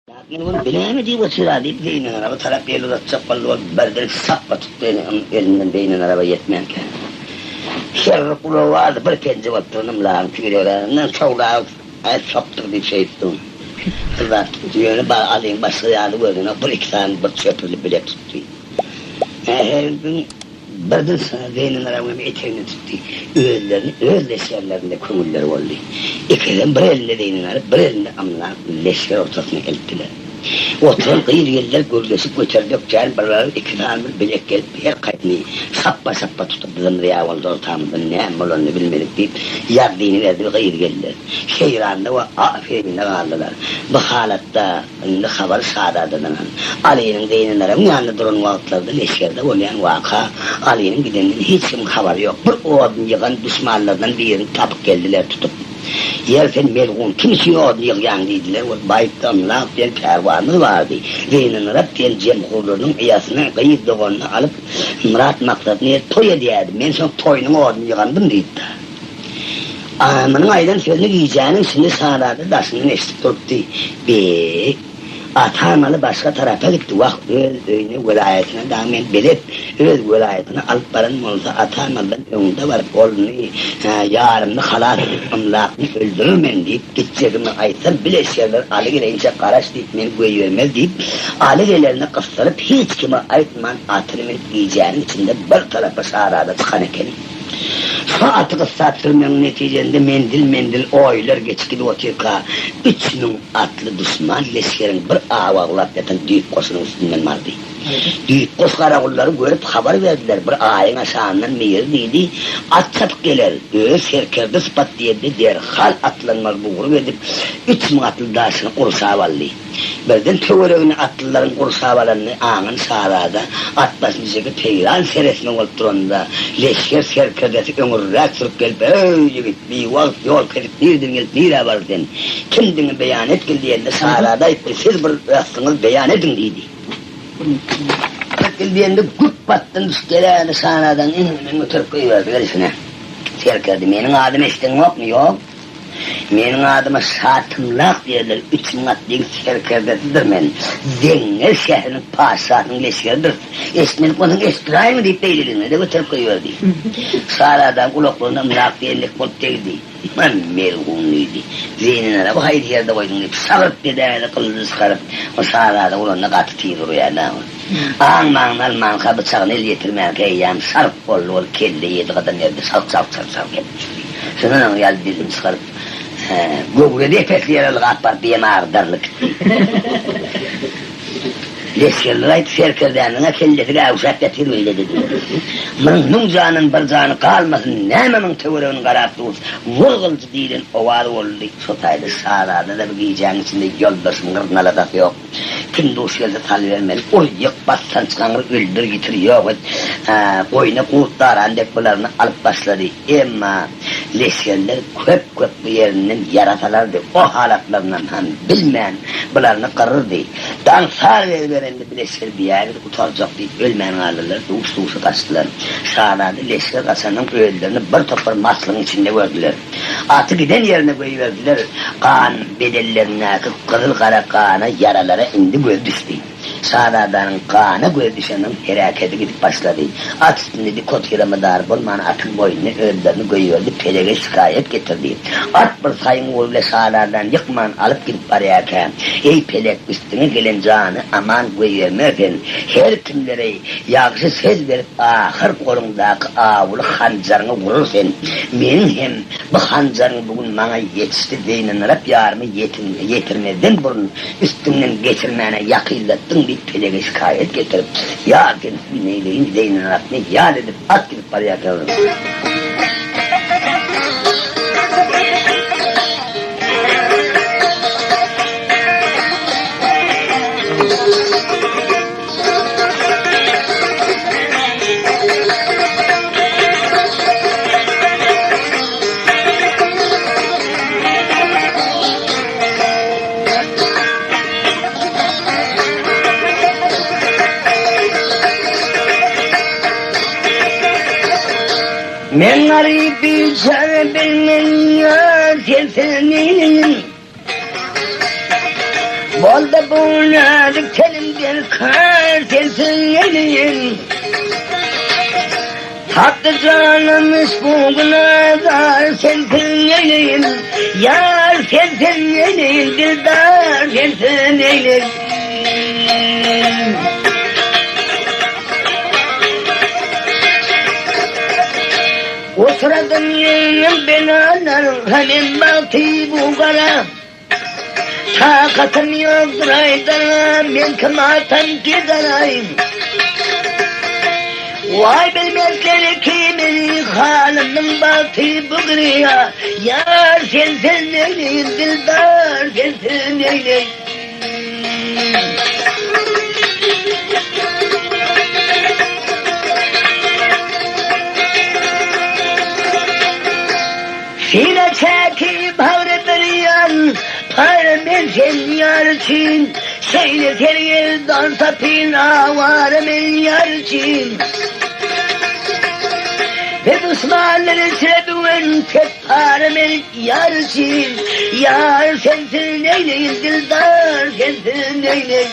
Men ony bilämi diýip otyr-a diýip, Zeýnenaraba tarap el uzatjak boldy, ol birden şapba tutdy elinden Zeýnenaraba ýetmänkä. Şerrik ulagy bardy, bir penje bolup duran ymlagyň tüýregäninden şowlap, aý sokdur diýip şeýtdim. Bir zat tutdy, ýöne Alyň başga ýaly gözüne bir-iki sany bir çöpürli bilek tutdy. Äheriň Birden Zeýnenarabyň hem etegini tutdy. Özlerini öz leşgerlerinde köňülleri boldy. Ikisem bir elinde Zeýnenarap, bir elinde Ymlak leşger ortasyna eltdiler. Oturan gyz-gelinler gürleşip göterdi ökjän birlary iki sany bir bilek gelip her kaýsyny şapba-şapba tutup zym-zyýa boldy ortamyzda näme bolanyny bilmedik diýip ýazdyny berdi gyz-gelinler. Seýranda we a-ferinde galdylar. Bu halatda Indi habar şazadadan Alynyň Zeýnenarabyň ýanynda duran wagtlarynda leşgerde bolýan waka Alynyň gideninden hiç kimiň habary ýok. Bir odun ýygan duşmanlardan birini tapyp geldiler tutup. Ýer sen melgun kim üçin odun ýygýaň diýdiler ol baýtda Ymlak diýen pälwanymyz bardy. Zeýnenarap diýen jemhurlarynyň yýasyny gyz doganyny alyp myrat maksadyna ýetip toý edýärdi. Men şoň toýunyň oduny ýygandym diýipdi. Munuň aýdan sözüni gijäniň içinde şazada daşyndan eşidip durupdy. Be, atam Aly başga tarapa gitdi, wah, öz öýüne, welaýatyna dagy men belet, öz welaýatyna alyp baran bolsa, atam Alydan öňde baryp, oluny, ýarymyny halas edip, ymlakny öldürer men diýip, gitjegimi aýtsam, bil esgerler Aly geleýinçä garaş diýip, meni goýbermez diýip, Aly gelerine gysdyryp, hiç kime aýtman, atyny münüp, gijäniň içinde bir tarapa şazada çykan ekeni. Şo aty gyssap sürmegiň netijesinde menzil-menzil oýlar geçip gidip otyrka, 3000 atly duşman leşgeriň bir awaglap ýatan düýp goşunyň üstünden bardy. Düýp goş garagullary görüp habar berdiler, bir aýyň aşagyndan miri diýdi, at çapyp geler, özi serkerde sypat diýende derhal atlanmaly bugruk edip, 3000 atly daşyny gurşap aldy. Birden töweregini atlylaryň gurşap alanyny aňan şazada at başyny çekip heýran seresme bolup duranda, leşger serkerdesi öňürräk sürüp gelip, Eý, ýigit, biwagt ýol kesip nirden gelip nirä baryr sen? Kimdigiňi beýan etgil diýende, şazada aýtdy, Siz bir aslyňyzy beýan ediň diýdi. Etgil diýende, güp atdan düşüp geläýende şazadanyň eňeginden göterip goýberdi gelşine. Serkerde, Meniň adymy eşideňokmy? Ýok. Meniň adyma Şatymlak diýerler, 3000 atlyň serkerdesidir men. Zeňňel şäheriniň patyşasynyň leşgeridiris. Eşitmedik bolsaň, eşitdiräými diýip, beýleligine-de göterip goýberdi. Şazadanyň gulaklaryna ymlak diýen dek bolup degdi. Man, melgun diýdi. Zeýnenaraby haýsy ýerde goýduň diýip, şagyrt edäýdi, gylyjy çykaryp, o şazada uranda gaty tiz urýar-da ol. Aň-maňyny almanka, byçagyny el ýetirmänkä eýýäm şarp boldy, ol kelle ýedi gadam ýerde şalk-şalk-şalk-şalk edip düşdi. Şondan öň ýaly dilini çykaryp, göwredi ep-esli ýere ylgap baryp, bemagdarlyk gitdi. Leşgerler aýtdy, Serkerdäniň-ä kellesi gäwşäp ýatyr beýle dediler. Munuň müň jandan bir jany galmasyn, näme muň töweregini garap durus, wur gylyjy diýlen owaz boldy. Şo taýda şazada-da bu gijäň içinde ýoldaşyň gyrnaladasy ýok. Kim duş gelse salybermeli, ur, ýyk, bas, sanç, gaňyr, öldür, ýitir, ýok et. Goýna gurt daran dek bularyny alyp başlady. Emma leşgerler köp-köp bu ýerinden ýara salardy, o halatlarynam hem bilmän bularyny gyryrdy. Daň sar beriberende bu leşger biýägir gutarjak diýip ölmän galdylar, duş-duşa gaçdylar. Şazada leşger gaçandan özlerini bir topar maslygyň içinde gördüler. Aty giden ýerine goýberdiler. Gan bedenlerindäki gyzyl-gara gana ýaralara indi gözi düşdi. Şazadanyň gana gözi düşensoň herekedi gidip başlady. At üstünde dik otyra mydar bolman atyň boýnuna özlerini goýberdi, pelege şikaýat getirdi. At bir saýyň ugry bile şazadany ýykman alyp gidip barýarka, Eý pelek, üstüňe gelen jany aman goýberme sen. Her kimlere Ýagşy söz berip ahyr goluňdaky awuly hanjaryňy urur sen. Meniň hem bu hanjaryň bu gün maňa ýetişdi Zeýnenarap ýarymy ýetirmezden burun üstüňden geçirmäne ýakynlatdyň diýip pelege şikaýat getirip, Ýar sen hüýneýleýin Zeýnenarapny ýat edip at gidip barýarka. Men garyp biçäre bilmen ýa sen seniň. Boldy bu näzik tenim derkar sensiň elim. Tatdy janym bu günazar sensiň elim. Ýar sensiň elim dildar sensiň elim. Oturadym ýeňil benalar Hanym bagty bu gara. Takatym ýokdur aýdara, men kim atam gedaraýyn. Waý bilmezler ki meni halymyň bagty bu gyrýa, Ýar sensiz neýleýin dildar sensiz neýleýin. Sine çekip bagry bir ýan, Para men sen ýar üçin, Şeýle sergezdan tapyn awara men ýar üçin. Ve duşmanlar içre bugün tek para men ýar üçin, Ýar sensiz neýleýin dildar sensiz neýleýin.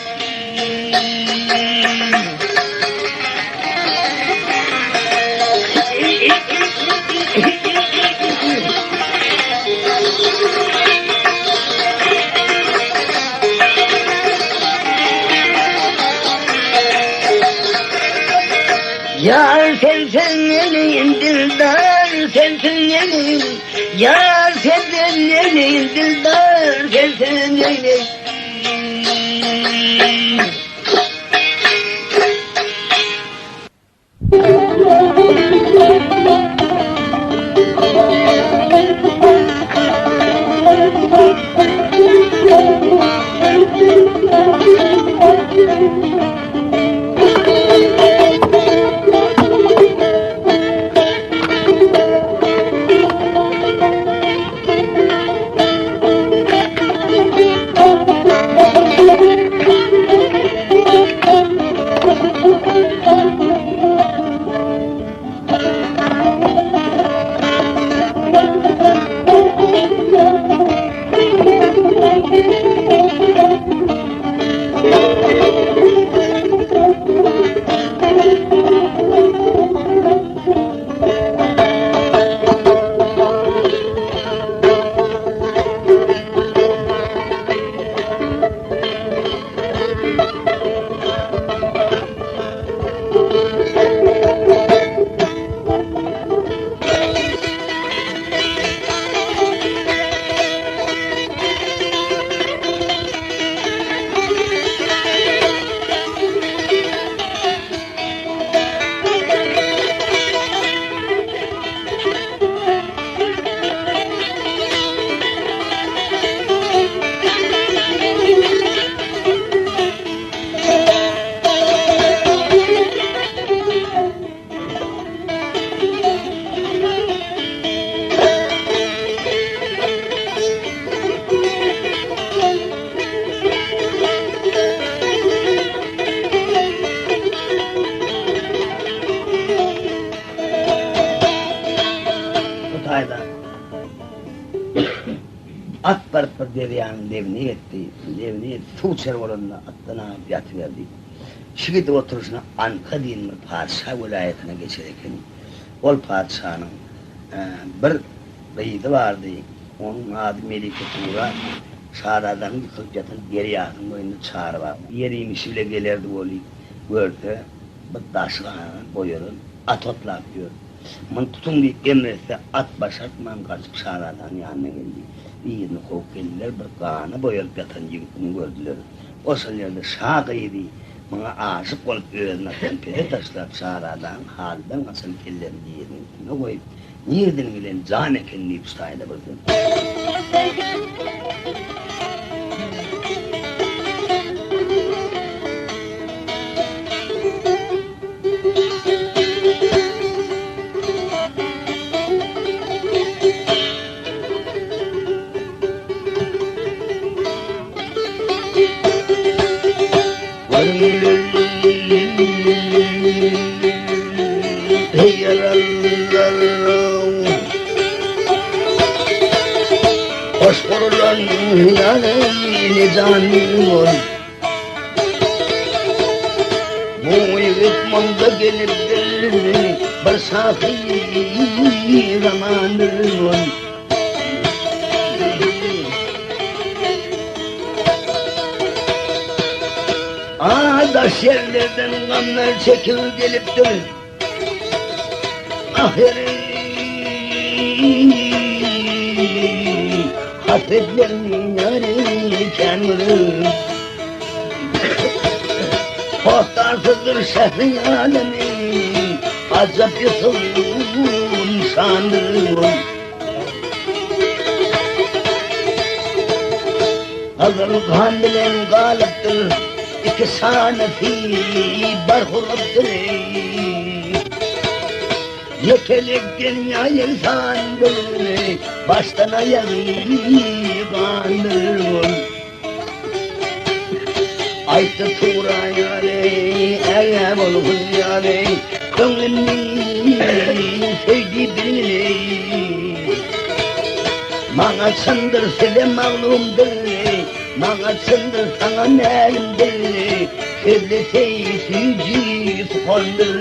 Ýar sensiz neýleýin dildar sensiz neýleýin Ýar sensiz neýleýin dildar sensiz neýleýin. Bu taýda at baryp bir derýanyň lebine ýetdi. Lebine ýetip suw içer bolanda atdan agyp ýatyberdi. Şu gidip oturyşyna Anka diýen bir patyşa welaýatyna geçer eken. Ol patyşanyň bir gyzy bardy. Onuň ady Melike Tura. Şazadanyň ýykylyp ýatan derýasynyň boýunda çary bar. Ýer iýmişi bile gelerdi weli, görse, bir daşy gana boýalan at otlap ýör. Muny tutuň diýip emr etse, at başartman gaçyp şazadanyň ýanyna geldi. Yzyny kowup geldiler, bir gana boýalyp ýatan ýigitini gördüler. Ol şol ýerde şa gyzy muňa aşyk bolup özüni atdan pese taşlap, şazadanyň halydan gaçan kellerini diýeriniň üstüne goýup, Nireden gelen jan eken diýip şu taýda bir söz. Hoş gurulan ýaly jan. şandyr. Bu ýigit munda gelipdir, bir şahy zamandyr. A daş ýerlerden gamlar çekip gelipdir. Ahyry hasretlerini ýary kän görüp. Hossarsyzdyr şähriň älemi, ajap Ýusubyň şandyr. Gyzyl gan bilen galypdyr, iki sanysy barhulypdyr. Ýekelikden ýa ýegsandyr, başdan aýagy gandyr. Aýtdy Tugra ýaly, ägä bolgun ýaly, Köňlümniň söýdi bilgili. Maňa çyndyr size maglumdyr, Maňa çyndyr saňa mälimdir, Sözlese süýji suhandyr.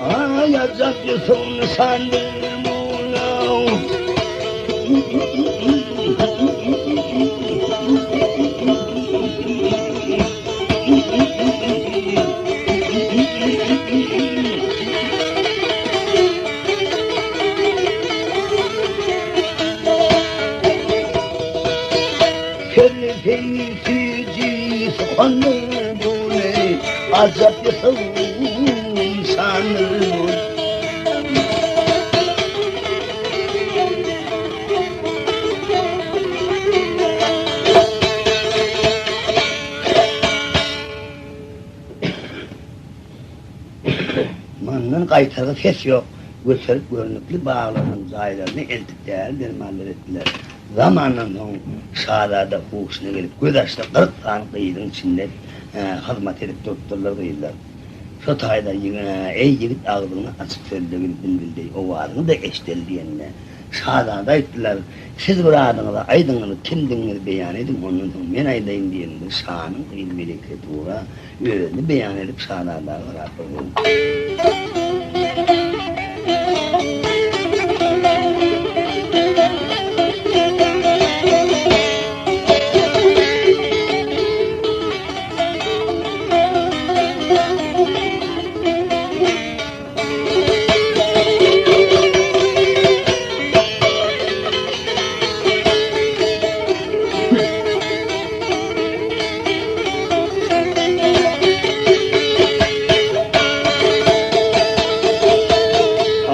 Ay acap Yusuf'un sandım Süýji suhandyr bu ajap Ýusubyň şandyr bu. Mundan gaýtargy ses ýok. Göterip görnükli baglarynyň jaýlaryna eltip däri-dermanlar etdiler. Zamandan soň şazada huşuna gelip göz açsa 40 sany gyzyň içinde hyzmat edip durupdyrlar gyzlar. Şo taýda Eý ýigit agzyňy açyp sözlegil bilbil deý owazyňy-da eşdeli diýende şazada aýtdylar, Siz bir adyňyzy aýdyňyz, kimdigiňizi beýan ediň ondan soň men aýdaýyn diýende şanyň gyzy Melike Tura Özüni beýan edip şazada garap bir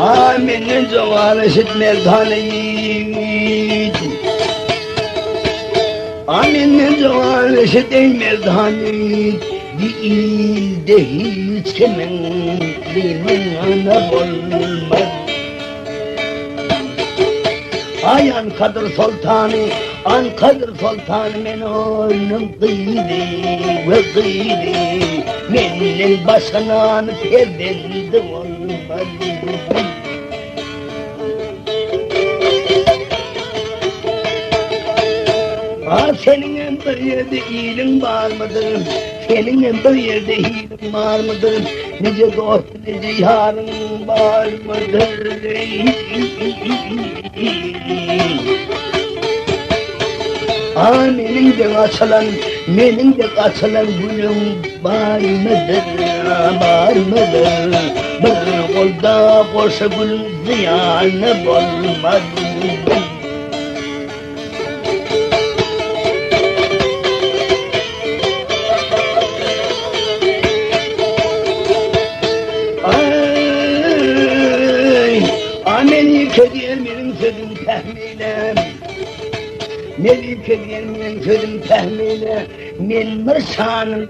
Ay menden jogap eşit merdane ýigit. Ay menden jogap eşit eý merdane ýigit. Bir ilde hiç kimiň gynana bolmaz. Aý Ankadyr soltany, Ankadyr soltany men onuň gyzy we gyzy, menden başga nany perzendi bolmaz. A seniňem bir ýerde iliň barmydyr, seniňem bir ýerde hiliň barmydyr, nije dost Nije ýaryň barmydyr? A meniň dek açylan, meniň dek açylan gülüň barmydyr, barmydyr? Bir golda goşa gülüň zyýany bolmaz. Aý, a Melike diýen meniň sözüm pähmeýle. Melike diýen meniň sözüm pähmeýle. Men bir şanyň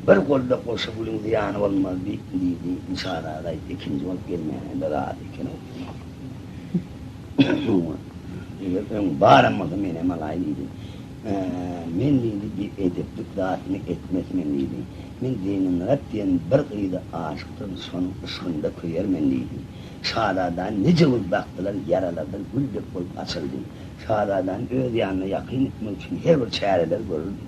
Bir golda goşa gülüň zyýany bolmaz diýip, diýdi. Şazada aýtdy, ikinji bolup gelmäne-de razy eken-ow diýdi. Eger öň baram bolsa menem alaý diýdi. Men diýdi, bir edeplik zatyny etmez men diýdi. Men Zeýnelmyrat diýen bir gyza aşykdyryn, şonuň yşgynda köýer men diýdi. Şazadany nije gün bakdylar, ýaralardan gül dek bolup açyldy. Şazadany öz ýanyna ýakyn etmek üçin her bir çäreler görüldi.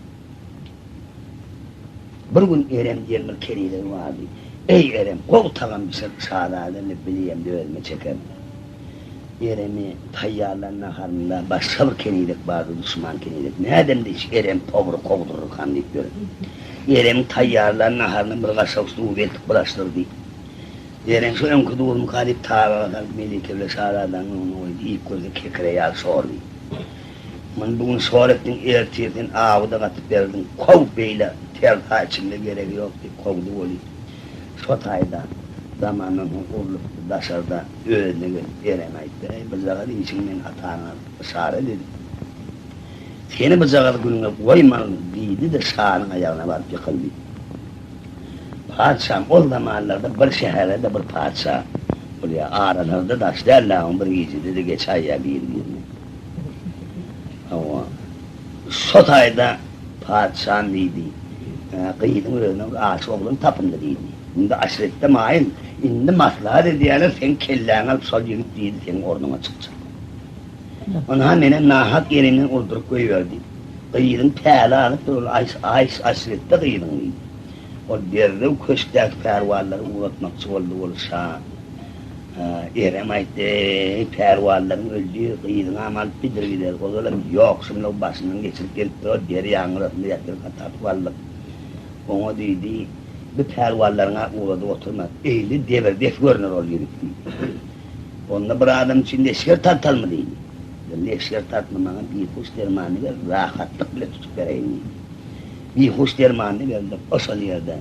Bir gün Erem diýen bir kenizegi bardy. Eý, Erem, gowy tagam bişir, şazada indi bilýemde özüme çekerin. Eremi taýýarlan naharynda başga bir kenizek bardy, duşman kenizek. Nädemde hiç Erem powry kowduryrkam diýip ýör. Eremiň taýýarlan naharyna bir gaşak duz eltip bulaşdyrdy. Erem şu öňki duzmyka diýip tabaga salyp Melike bile şazadanyň öňüne goýdy. Iýip görse kekre ýaly şordy. Muny bu gün şor etdiň, ertir sen awy-da gatyp berdiň, kow beýle tersa içinde geregi ýok diýip kowdy weli. Şo taýda zamandan soň urlupdy daşarda özüne gelip Eren aýtdy, Eý, bijagaz işiňi men ataňa yşarat edip, seni bijagaz günüňe goýmaryn diýdi-de şanyň aýagyna baryp ýykyldy. Patyşam ol zamanlarda bir şähere-de bir patyşa bolýar, aralary-da daş däl-dä, oň bir gijede-de geçäýýär biri-birine. Hawa, şo taýda patyşam diýdi, Gyzyň özüne bir aşyk oglan tapyndy diýdi. Indi aşretde maýyl, indi maslahat edýärler, seň kelläňi alyp şol ýigit diýdi, seň ornuňa çykjak. Ynha menem nahak ýerimden urduryp goýberdi. Gyzyň päli azypdyr, ol aýş-aşretde gyzyň diýdi. Ol derrew köşkdäki pälwanlary ugratmakçy boldy, ol şa. Erem aýtdy, Eý, pälwanlaryň öldi, gyzyňam alyp gidir gider. Ozalam ýok, şumlugy başyndan geçirip gelipdir, ol derýaň gyrasynda ýatyrka tapyp aldyk. Oňa diýdi, Bu pälwanlaryň-a ugradyp oturma, eýli debir-des görner ol ýigit diýdi. Onda bir adam üçin leşger tartalmy diýdi. Leşger tartma, maňa bihuş dermanyny ber, rahatlyk bile tutup bereýin diýdi. Bihuş dermanyny berdi. O şol ýerde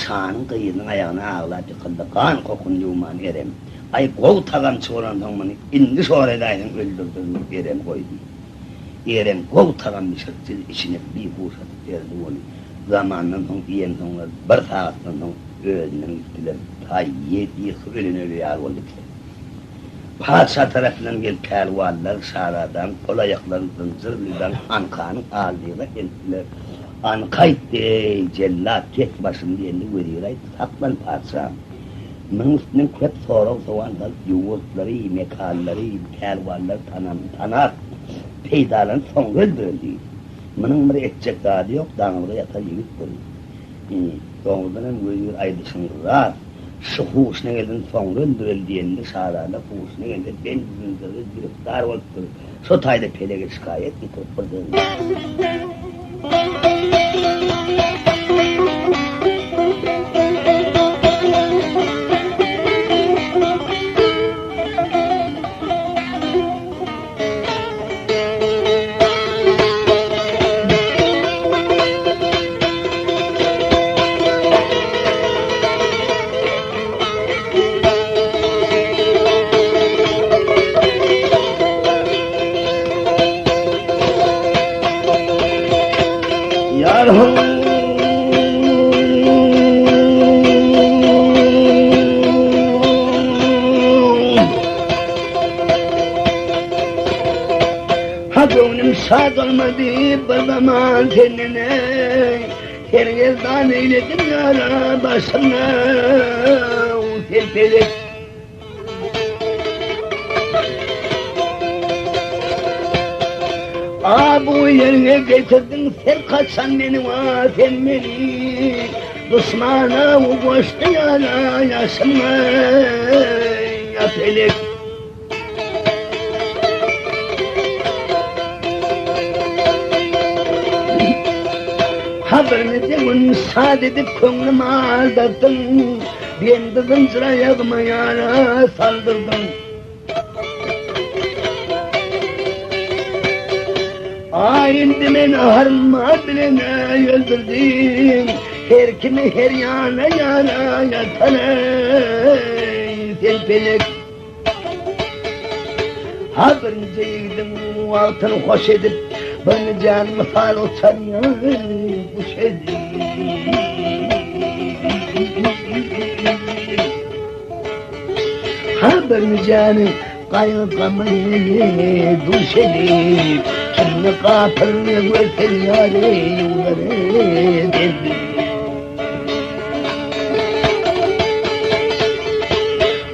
şanyň gyzynyň aýagyna aglap ýykyldy. Gan kokuny ýuwman Erem, Aý, gowy tagamçy bolansoň muny indi şor edäýseň öldürdirin diýip Eremi goýdy. Erem gowy tagam bişiripdi, içine bihuş atyp berdi ony. Zamandan soň iýensoňlar bir sagatdan soň özünden gitdiler. Taý ýedi-ýyky ölen öli ýaly boldy ikisi. Patyşa tarapyndan gelip pälwanlar şazadanyň gol-aýaklaryny zynjyr bilen daňyp Ankanyň aldygyna eltdiler. Anka aýtdy, Eý, jellat, kes başyny diýende wezir aýtdy, Saklan, patyşahym. Munuň üstünden köp sorag-sowal salyp, ýurtlary, mekanlary, pälwanlary tanam, tanap, peýdalanyp soňra öldüreli diýdi. Munuň bir etjek zady ýok, daňylgy ýatan ýigitdir. Indi, dogrudan hem wezir aýdyşyň rast. Şu huşuna gelsin, soňra öldüreli diýende, şazada huşuna gelse, bendi-zynjyrly giriftar bolupdyr. Şo taýda pelege şikaýat getirip bir Ha göwnüm şad olmady bir zaman senden ey Sergezdan eýledim ýara başyna sen pelek. A bu ýerge getirdiň sen kaçan meni wa sen meni Duşmana goşdy ýara ýaşyma ýa pelek. Ha birnije gün şad edip köňlüm aldatdyň, Bendi zynjyra ýagyma ýara saldyrdyň. Aý indi meni harma bilen öldürdiň, Her kimi her ýana ýara ýatan eý, sen pelek. Ha birinji ýigidiň wagtyny hoş edip, birinjäni mysal uçan guş edip. Ha birinjäni gaýgy-gamy duş edip, kim. Kimni gapylyny görseň ýary ýuwlar eden.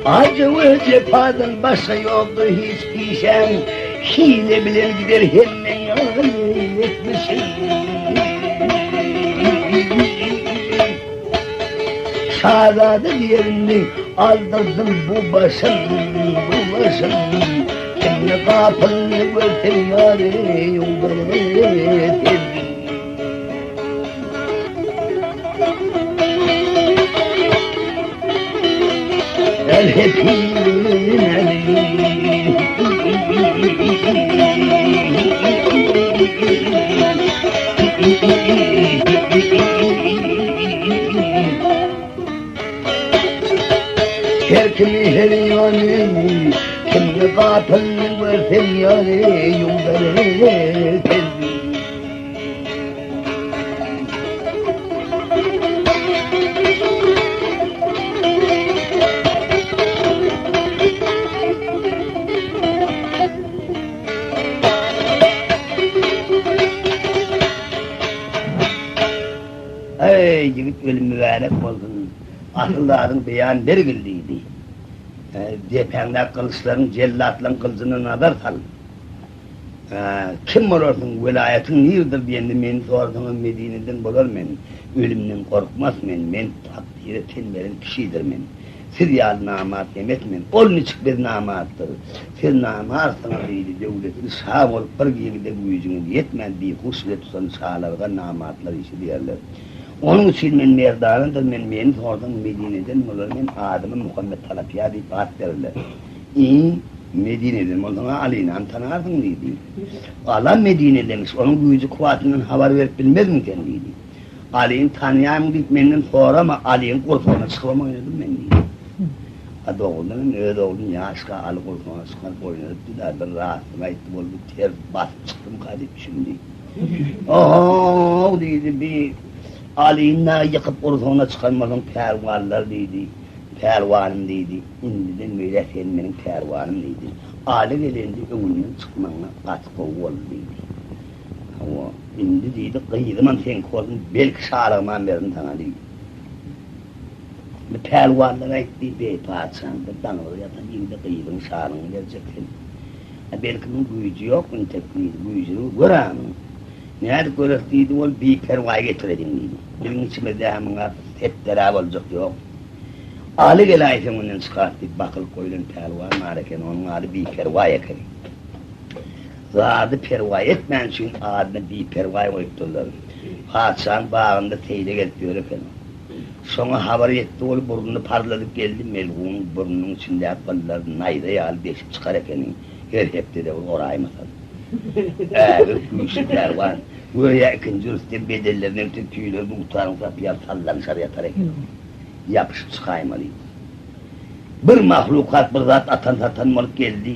Acı we jepadan başga ýokdur hiç pişäň, Hile bilen gider hemme ýaly etmişiň. Şazada diýenini aldyrdym bu başym, bu başym. Kimni gapylyny görseň ýary ýuwlar eden. Her kimi her ýany, Kimni gapyl görseň ýary ýuwdar sen. Eý, ýigit ölüm mübärek bolsun! Asyl zadyň beýan bergil diýdi. Depäňdäki gylyçlaryň jellatlaryň gylyjyna nazar sal. Kim bolarsyň, welaýatyň nirdir diýende, meni sorasaňam Medineden bolar men, ölümden gorkmas men, men takdyra ten beren kişidir men. Siz ýaly namart emes men. Ol niçik biz namartdyr? Siz namartsyňyz diýdi, döwletli şa bolup bir ýigide güýjüňiz ýetmän bihuş bile tutan şalarga namartlar işi diýerler. Onuň üçin men merdanadyr men, meni sorasaň Medineden bolar men, adyma Muhammet Talapýa diýip at bererler. I, Medineden bolsaň-a Alynam tanarsyň diýdi. Alam Medinedemiş, onuň güýji-kuwwatyndan habar berip bilmezmiň sen diýdi. Alyny tanýarmyň diýip menden sorama, Alyň gursagyna çykybam oýnadym men diýdi. A dogrudan hem öz ogluny ýaşka Aly gursagyna çykaryp oýnadypdy-da, bir rastyny aýtdy boldy, ters basyp çykdymka diýip düşündi. Oho-ow diýdi, bi Alyny-da ýykyp gursagyna çykan bolsaň pälwanlar diýdi. Pälwanym diýdi, indiden beýläk sen meniň pälwanym diýdi. Aly gelende öňünden çykmagyňa gaty gowy boldy diýdi. Hawa, indi diýdi, gyzymam seňki bolsun, belki şalygymam berin saňa diýdi. Bu pälwanlar aýtdy, Beý, patyşam, bir daňylgy ýatan ýigide gyzyňy, şalygyňy berjek sen. A belki muň güýji ýok entek diýdi, güýjüni gör-ä muň. Nädip göreris diýdi, ol biperwaý getirediň diýdi. Biziň içimizde-hä muňa setdera boljak ýok. Aly geläýseň ondan çykar diýip bakylyk goýlan pälwan bar eken, onuň ady Biperwaý ekeni. Zady perwaý etmän üçin adyny Biperwaý goýupdyrlar. Patyşaň bagynda seýle gezip ýör eken. Şoňa habar ýetdi, ol burnuny parladyp geldi, melgunyň burnunyň içindäki gyllar naýza ýaly deşip çykar ekeni, her hepdede bir oraýmasaň. Ägirt güýçli pälwan, göýä ikinji Rüstem bedenlerine öten tüýleri dutaryň sapy ýaly sallanyşar ýatar eken. Ýapyşyp çykaýmaly. Bir mahlukat bir zat atan-satan bolup geldi.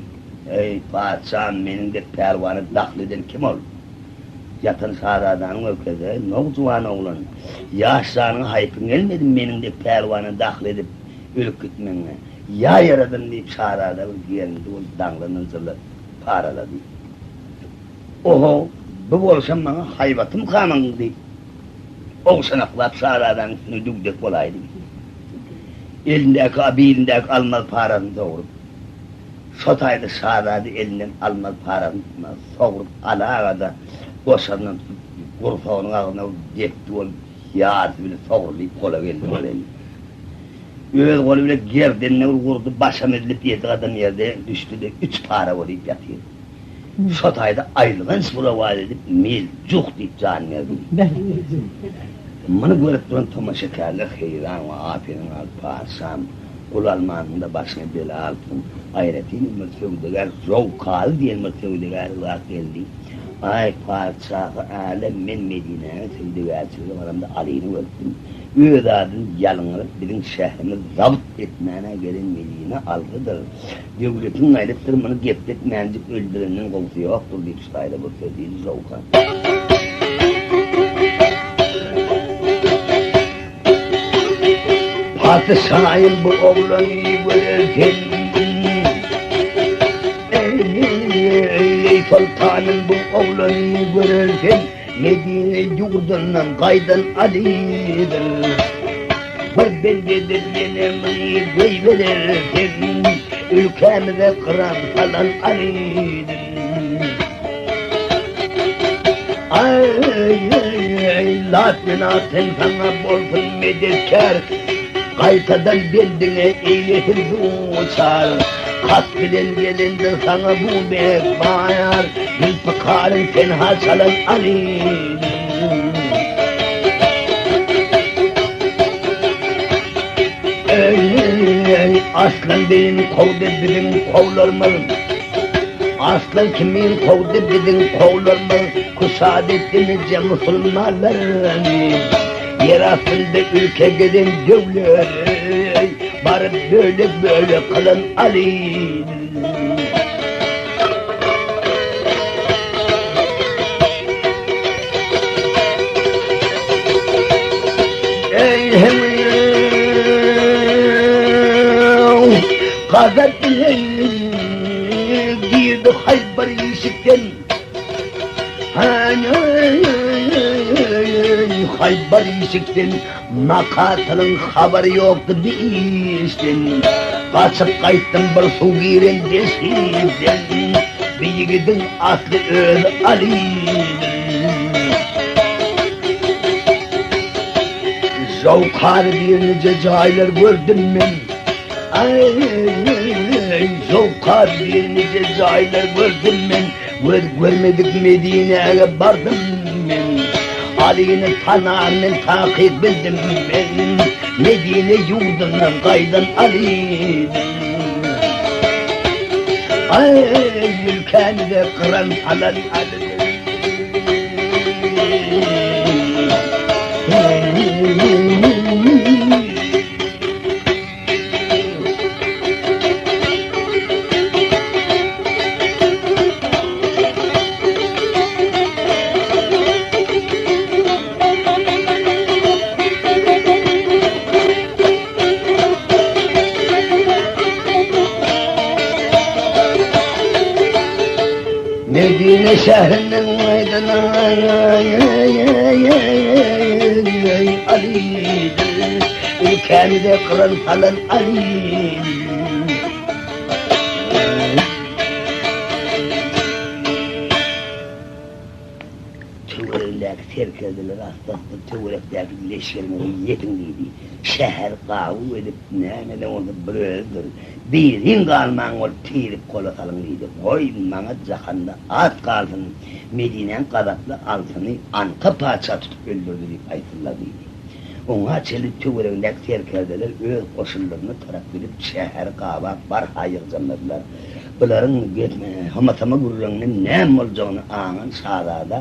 Eý, patyşam, meniň dek pälwana dahyl eden kim ol? Ýatan şazadanyň öwkesi, Eý, nowjuwan oglan, ýaş janyňa haýpyň gelmedimi meniň dek pälwana dahyl edip, ölüp gitmegiňe? Ýa ýaradan diýip, şazada bir gerindi bolup daňdan ynjyllap paralady. Oho, bu bolşam maňa haýbatymkamyň diýip, ogşanaklap şazadanyň üstüne düwdek bolaýdy. Elindäki, bilindäki almaz parasyny sogrup, şo taýda şazada elinden almaz parasyny sogrup alaga-da, goşaryndan tutup, gursagynyň agzyna bir depdi bolup, ýarysy bile sogrulyp gola geldi ol eli. Öz goly bile gerdenine bir urdy, başam ezilip ýedi gadam ýerde düşdi-de, üç para bolyp ýatyr. Şo taýda aýylganç bir owaz edip, Meljuh diýip jan berdi. Muny görüp duran tomaşakärler heýran we aperin galyp, Patyşam, gul almanyňda başyňa bela alypsyň. Aýratyn hem bir söwdagär Zowkaly diýen bir söwdagär uzak geldi. Aý, patyşahy älem, men Medinäge söwdagärçilige baramda Alyny görüpdim. Öz adyny ýalňyryp, biziň şährimizi zabt etmäne gelen Medine Alysydyr. Döwletiň gaýdypdyr, muny gepletmänjik öldürenden gowusy ýokdur diýip şu taýda bir söz diýdi Zowka. Patyşaýym bu oglany görer sen. Eý, soltanym bu. oglany görer sen, Medine ýurdundan gaýdan Alydyr. Bir bendedir ýene muny goýberer sen, Ülkämize gyran salan Alydyr. Aý, lat menat sen saňa bolsun medetkär, Gaýtadan bendiňe eýlesin duçar. Kast bilen gelendir saňa bu bek baýar, Zülpükaryn tenha çalan Alydyr. Eý, arslan deýin kowdy biziň kowlarymyz, Arslan kimin kowdy biziň kowlarymyz, Küşat etdi nije musulmanlaryny. Ýer astynda ülke gezen döwleri, Baryp bölek-bölek kylan Alydyr. Gazap bilen girdi Haýbar işikden. Haýbar işikden Makatylyň habary ýokdy bir işden. Gaçyp gaýtdym bir suw giren deşikden. Bir ýigidiň asly özi Alydyr. Jowkar diýenije jaýlar gördüm men. Aý, Jowkar diýenije jaýlar gördüm men. Göz görmedik Medinäge bardym men. Alyny tanar men takyk bildim men. Medine ýurdundan gaýdan Alydyr. Aý, ülkämize gyran salan Alydyr. Medine şährinden gaýdan Alydyr. Ülkämize gyran salan Alydyr. Töweregindäki serkerdeler asta-asta töwerekdäki leşgeriňize ýetiň diýdi. Şäheri gabuw edip, näme-de bolsa bir özüdir. Biriň galman bolup tirip gola salyň diýdi. Goý, maňa jahanda at galsyn, Medinäň gazaply altyny Anka patyşa tutup öldürdi diýip aýtsynlar diýdi. Oňa çenli töweregindäki serkerdeler öz goşunlaryna tarap gidip, şäheri gabap barha ýygjamladylar. Bularyň hama-sama gürrüňinden näme boljagyny aňan şazada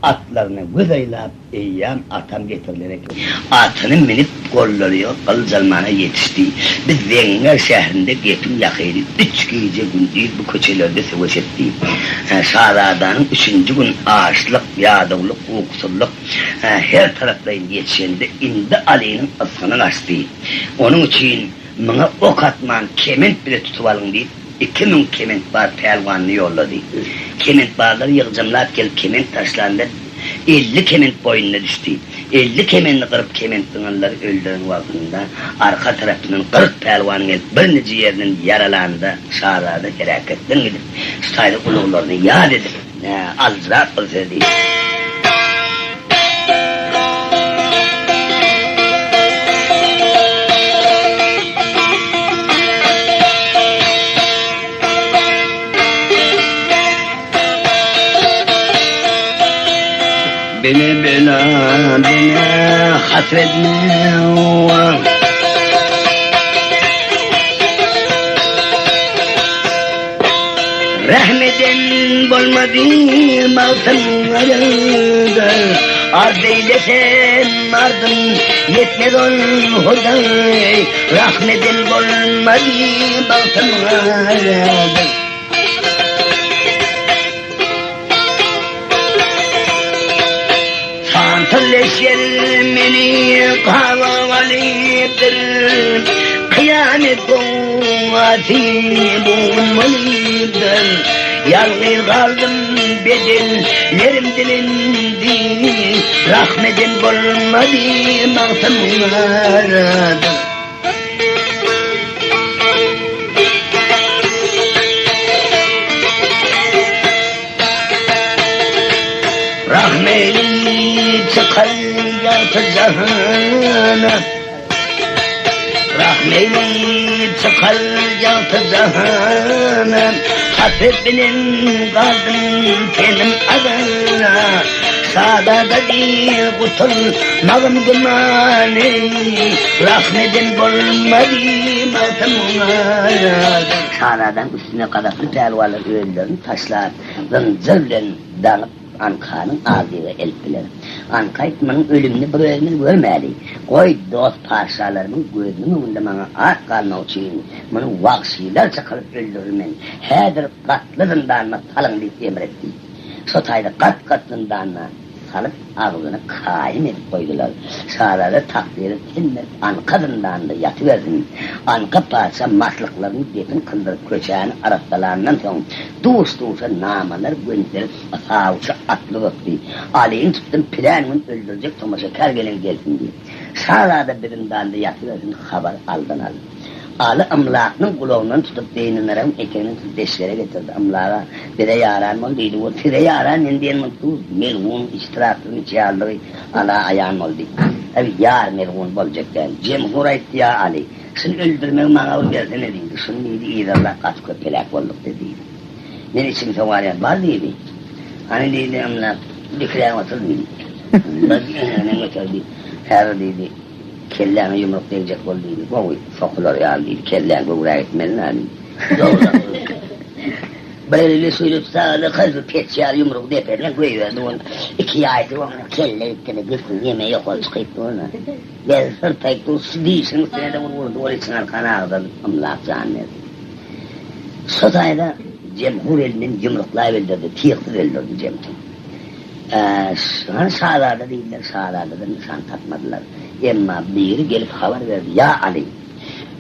atlaryna göz aýlap, Eýýäm atam getirilen eken. Atyny münüp, gollary ýok gylyç almana ýetişdi. Biz Zeňňer şährinde gepiň ýakyny üç gije-gündiz bu köçelerde söweş etdi. Şazadanyň üçünji gün açlyk, ýadawlyk, ukusyzlyk her taraplaýyn ýetişende indi Alynyň ysgyny gaçdy. Onuň üçin Muňa ok atman kement bile tutup alyň diýip, 2000 kementbaz pälwanyny ýollady. Kementbazlar ýygjamlap gelip kement taşlanda, 50 kement boýnuna düşdi. 50 kemendi gyryp kement zyňanlary öldüren wagtynda arka tarapyndan 40 pälwan gelip birnije ýerinden ýaralanda şazada heräketden gidip, şu taýda uluglaryny ýat edip, aljyrap bir söz diýdi. Beni bela, beni hasretme. Rehm eden bolmady magtym arada, Arz eýlesem ardym ýetmez ol Hudaý, Rahm eden bolmady bagtym arada. Sansyz leşger meni gabap alypdyr, Kyýamet gowgasy bu gün bolupdyr. Ýalňyz galdym bedenlerim dilindi, Rahm eden bolmady magtymyňa-da. Rahm eýleýip çykar ýagty jahana, Rahm eýleýip çykar ýagty jahana, Hasret bilen galdym tenim azara, Şazada diýr gutulmagym gümany, Rahm eden bolmady magtymyňa. Şazadaň üstüne gazaply pälwanlar özlerini taşlap, zynjyr bilen daňyp, Ankanyň azyga eltdiler. Anka aýtdy, Munuň ölümini bir özümiz görmäli. Goý, dost patyşalarymyň gözüniň öňünde maňa at galmagy üçin, muny wagşylarça kylyp öldürirmen. Häzir gatly zyndanyma salyň diýip emr etdi. Şo taýda gat-gat zyndanyna salyp, agzyny kaýym edip goýdular. Şazada takdyra ten berip, Anka zyndanynda ýatybersin. Anka patyşa maslyklaryny depin kyldyryp, köçäni arassalandan soň, duş-duşa namalar gönderip, sawçy atly uzatdy. Alyny tutdum, pylän gün öldürjek tomaşakär gelen gelsin diýip. Şazada bi zyndanda ýatybersin, habar aldan al. Aly Ymlaknyň gulagyndan tutup, Zeýnenaragyň eteginden tutup leşgere getirdi. Ymlaga, Bize ýaran bol diýdi. Ol, Size ýaran men diýen bolup dur. Melgunyň içi traktoryň içi ýalydygy Ala aýan boldy. Äý, ýar melgun boljak däl. Jemhur aýtdy, Ýa Aly, şuny öldürmegi maňa bir bersene diýdi. Şuny diýdi, yzarlap gaty köp heläk bolduk-da diýdi. Men içim sowarýar, bar diýdi. Hany diýdi, Ymlak, dikiräk otur diýdi. Ymlak eňegine göterdi. Häzir diýdi. Kelläňe ýumruk degjek bol diýdi. Gowy, sokular ýaly diýdi. Kelläň göwrä gitmeli-dä diýdi. Bir elini şeýle tutsaga-da, hyrly peç ýaly ýumrugy depesinden goýberdi. Onuň iki ýaýsy oňa kelle gitdi-de, gülküň ýeme ýokary çykyp dur-da. Beri syrtaýyp dur, şu dişiniň üstüne-de bir urdy, ol içiň arkan agdarylyp, ymlap jan berdi. Şo taýda Jemhur elinden ýumruklap öldürdi, tygsyz öldürdi Jemhur. Hany şazada diýdiler, şazadadan nyşan tapmadylar. Emma biri gelip habar berdi, Ýa Aly!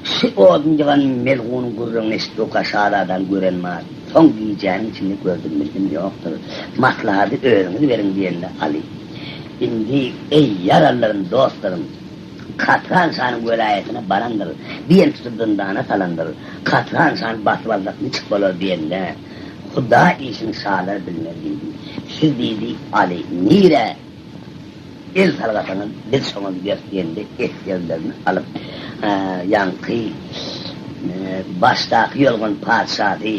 Şu odun ýygan melgunyň gürrüňini eşitduk-a şazadany gören bar. Soň gijäniň içinde gördüm bildim ýokdur. Maslahady özüňiz beriň diýende Aly, Indi, eý, ýaranlarym, dostlarym! Katran şanyň welaýatyna barandyr, diýen tutup zyndana salandyr. Katran şany basyp alsak niçik bolar diýende, Huda işini şalar bilmez diýdi. Siz diýdi, Aly, nirä el salgasaňyz, biz şoňa gideris diýende, esgerlerini alyp, ýaňky başdaky ýolgan patyşasy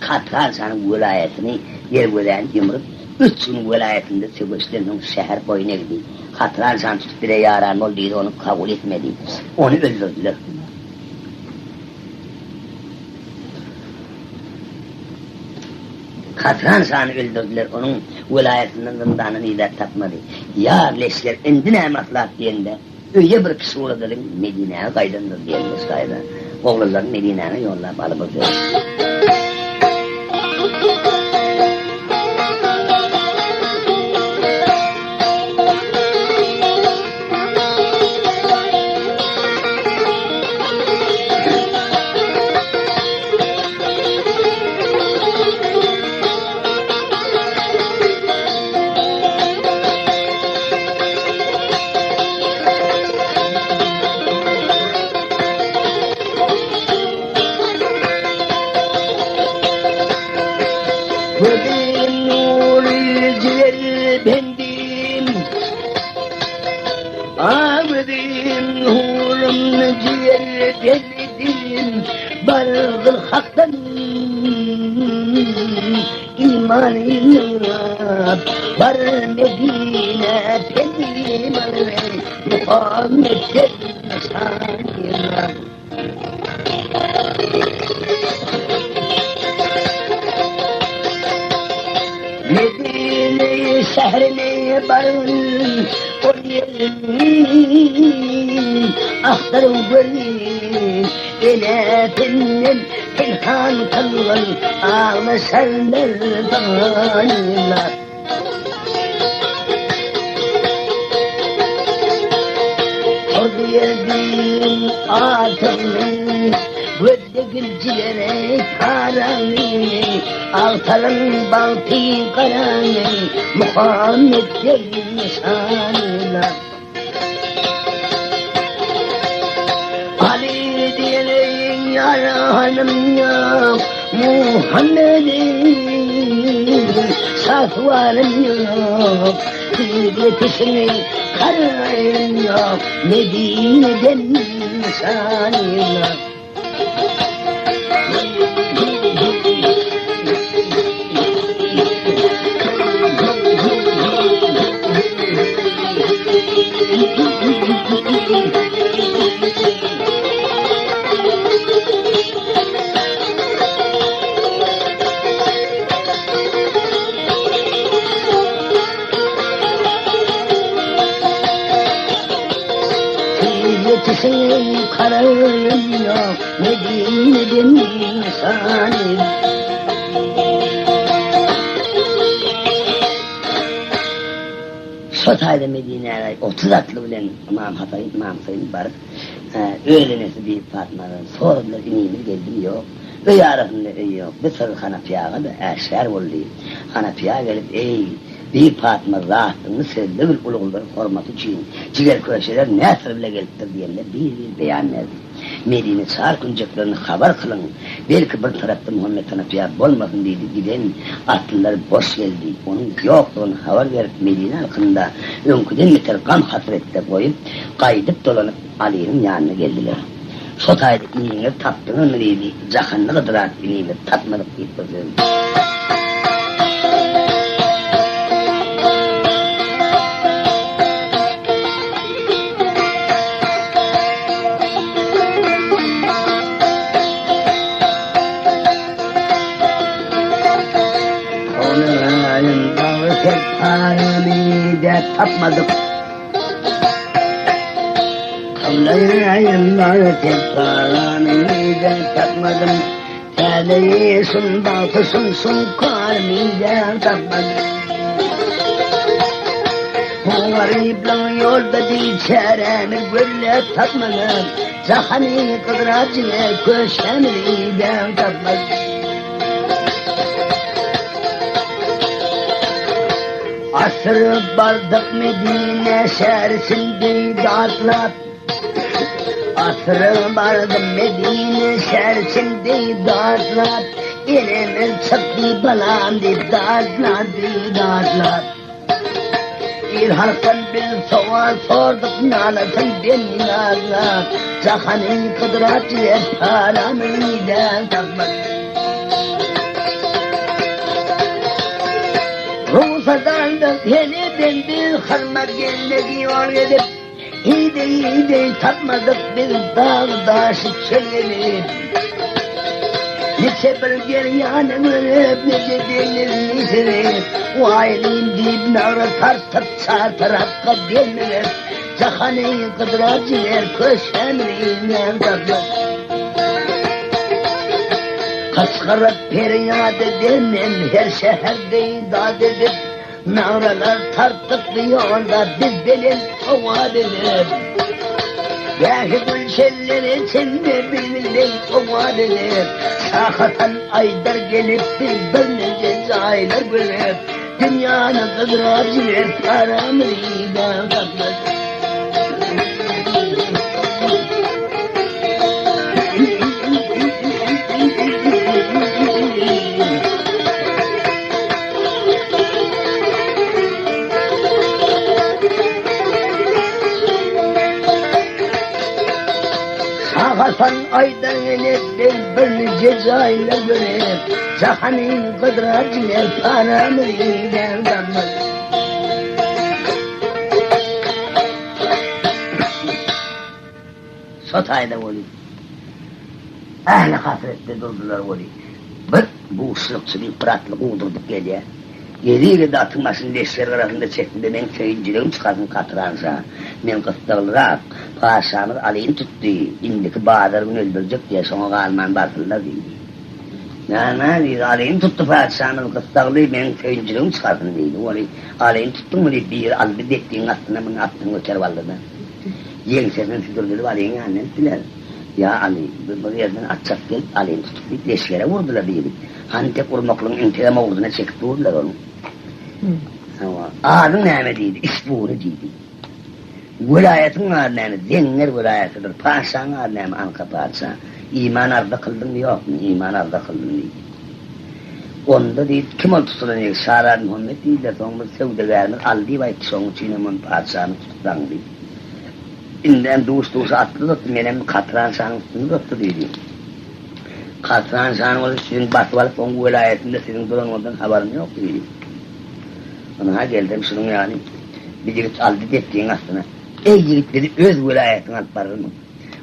Katran şanyň welaýatyny, derwezäni ýumrup, üç gün welaýatynda söweşden soň şäher boýun egdi. Katran şany tutup bize ýaran bol diýdi, ony kabul etmedi. Ony öldürdiler. Katran şany öldürdiler, onuň welaýatyndan zyndandan idäp tapmady. Ýa, leşger, indi näme maslahat diýende, öýe bir kişi ugradalyň, Medinäge gaýdandyr diýende şaýda oglanlaryny Medinäge ýollap alyp otyr. Gözüm nury ciger bendim A gözüm nurum ciger bendim Bargyl hakdan iman eýläp, Bar Medinä pendim alyber, Muhammetden nyşan ýygnap. Medine şährine bargyn, ol ýeriň agtaryp görgin. Ene senden pynhan kylgyn, aglaşarlar pyganlar. Turdy ýerden atyny. Gözlegil jigere parany, Agtaryň bagty garany, Muhammet begiň nyşanyna. Aly diýeneýin ýaranym ýok, Muhammediň şasuwarym ýok, Tiz ýetişiňi kararym ýok, Medineden nyşanyna. Ýetişiň kararym ýok, Medineden nyşany. Şo taýda Medinäge 30 atly bilen Ymam Hasan, Ymam Hüseýin baryp, öz enesi Bibi Patmadan soradylar, Inimiz geldimi, ýok? Öý arasynda öý ýok. Bu syr Hanapyýaga-da äşgär boldy. Hanapyýa gelip, Eý, Bibi Patma, zatyňy sözle bil uluglar hormaty üçin, jigerköşeler nä syr bile gelipdir diýende bir-bir beýan berdi. Medine çar künjeklerini habar kylyň, belki bir tarapda Muhammet Hanapyýa bolmasyn diýdi, giden atlylar boş geldi. Onuň ýokdugyny habar berip Medine halkynda öňküden beter gam-hasretde goýup, gaýdyp dolanyp Alynyň ýanyna geldiler. Şo taýda iniňizi tapdyňyzmy diýdi, Jahanly gydyrap inimizi tapmadyk diýip bir söz. Tapmadyk. Kavlaýaýyn bagty paramy-da tapmadym, Täleýi şum bagty şum şuňkarymy-da tapmadym. Bu garyplaň ýolda biçärämi gözläp tapmadym, Jahany gyzra jiger köşämi-de tapmadym. Asyryp bardyk Medine şährisini datlap, Asyryp bardym Medine şährisini datlap, Enemiz çykdy balam diýip datlady datlap. Il halkdan biz sowal sordyk nalasyn belli nazlap, Jahany gydyrap ýer paramyny däl tapmaz. Rugsat aldyk heneden biz hyrma geldik ýol gezip, Ideý-ideý tapmadyk biz dag daşy çöl gezip. Niçe bir derýany görüp, niçe deňizni süzüp, Waýlym diýip nagra tartyp çar tarapga delmirip, Jahany gydyrap jiger köşämini iýmän tapmaz. Gysgyryp perýat edenem her şäherde dat edip, Naralar tartykly ýolda biz belent owaz edip. Gähi gülşenlere çenli bilbildek owaz edip, Şahasan aýdar gelip biz birnije jaýlar görüp, Dünýäni gyzrap jiger paramyzy-da tapmaz. Şahasan aýdan gelip biz birnije jaýlar görüp, Jahany gyzrar jiger paramyzy däl damaz. Şo taýda weli ähli hasretde durdular weli bir buşlukçy diýip bir atly gudurdyp gelýär. Gezi-gezi atyň başyny leşger gyrasynda çekdi-de meň söýünjiligim çykarsyn Katran şa. Men gyssaglyrak, patyşamyz Alyny tutdy, indiki bazar güni öldürjek diýýär, şoňa galman barsynlar diýdi. Näme, diýdi, Alyny tutdy patyşamyz, gyssagly meniň söýünjiligim çykarsyn diýdi. Weli Alyny tutduňmy diýip biri aldy depgiň astyna munuň atyny göterip aldy-da. Ýeňsesini südürdilip Alyň ýanyna gitdiler. Ýa Aly, bir bir ýerden at çapyp gelip, Alyny tutup diýip, leşgere urdular bir ýigit. Hany tek urmaklygyň entegem owzuna çekip durdular onuň. Hawa, adyň näme diýdi, Isbuny diýdi. Welaýatyň ady näme? Zeňňer welaýatydyr. Patyşaň ady näme? Anka patyşa. Iman arza kyldyňmy, ýokmy? Iman arza kyldym diýdi. Onda diýdi, kim ol tutulan ýigit? Şazada Muhammet diýdiler. Soň bir söwdagärimiz Aly diýip aýtdy, şonuň üçinem ony patyşamyz tutup daňdy. Indem duş-duşa atly uzatdy, menem Katran şanyň üstüne uzatdy diýdi. Katran şany bolsa siziň basyp alyp, oň welaýatynda siziň duranyňyzdan habarym ýok diýdi. Ynha gelsem şunuň ýaly bir ýigit aldy depgiň astyna. Eý ýigit bizi öz welaýatyňa alyp bararmyň?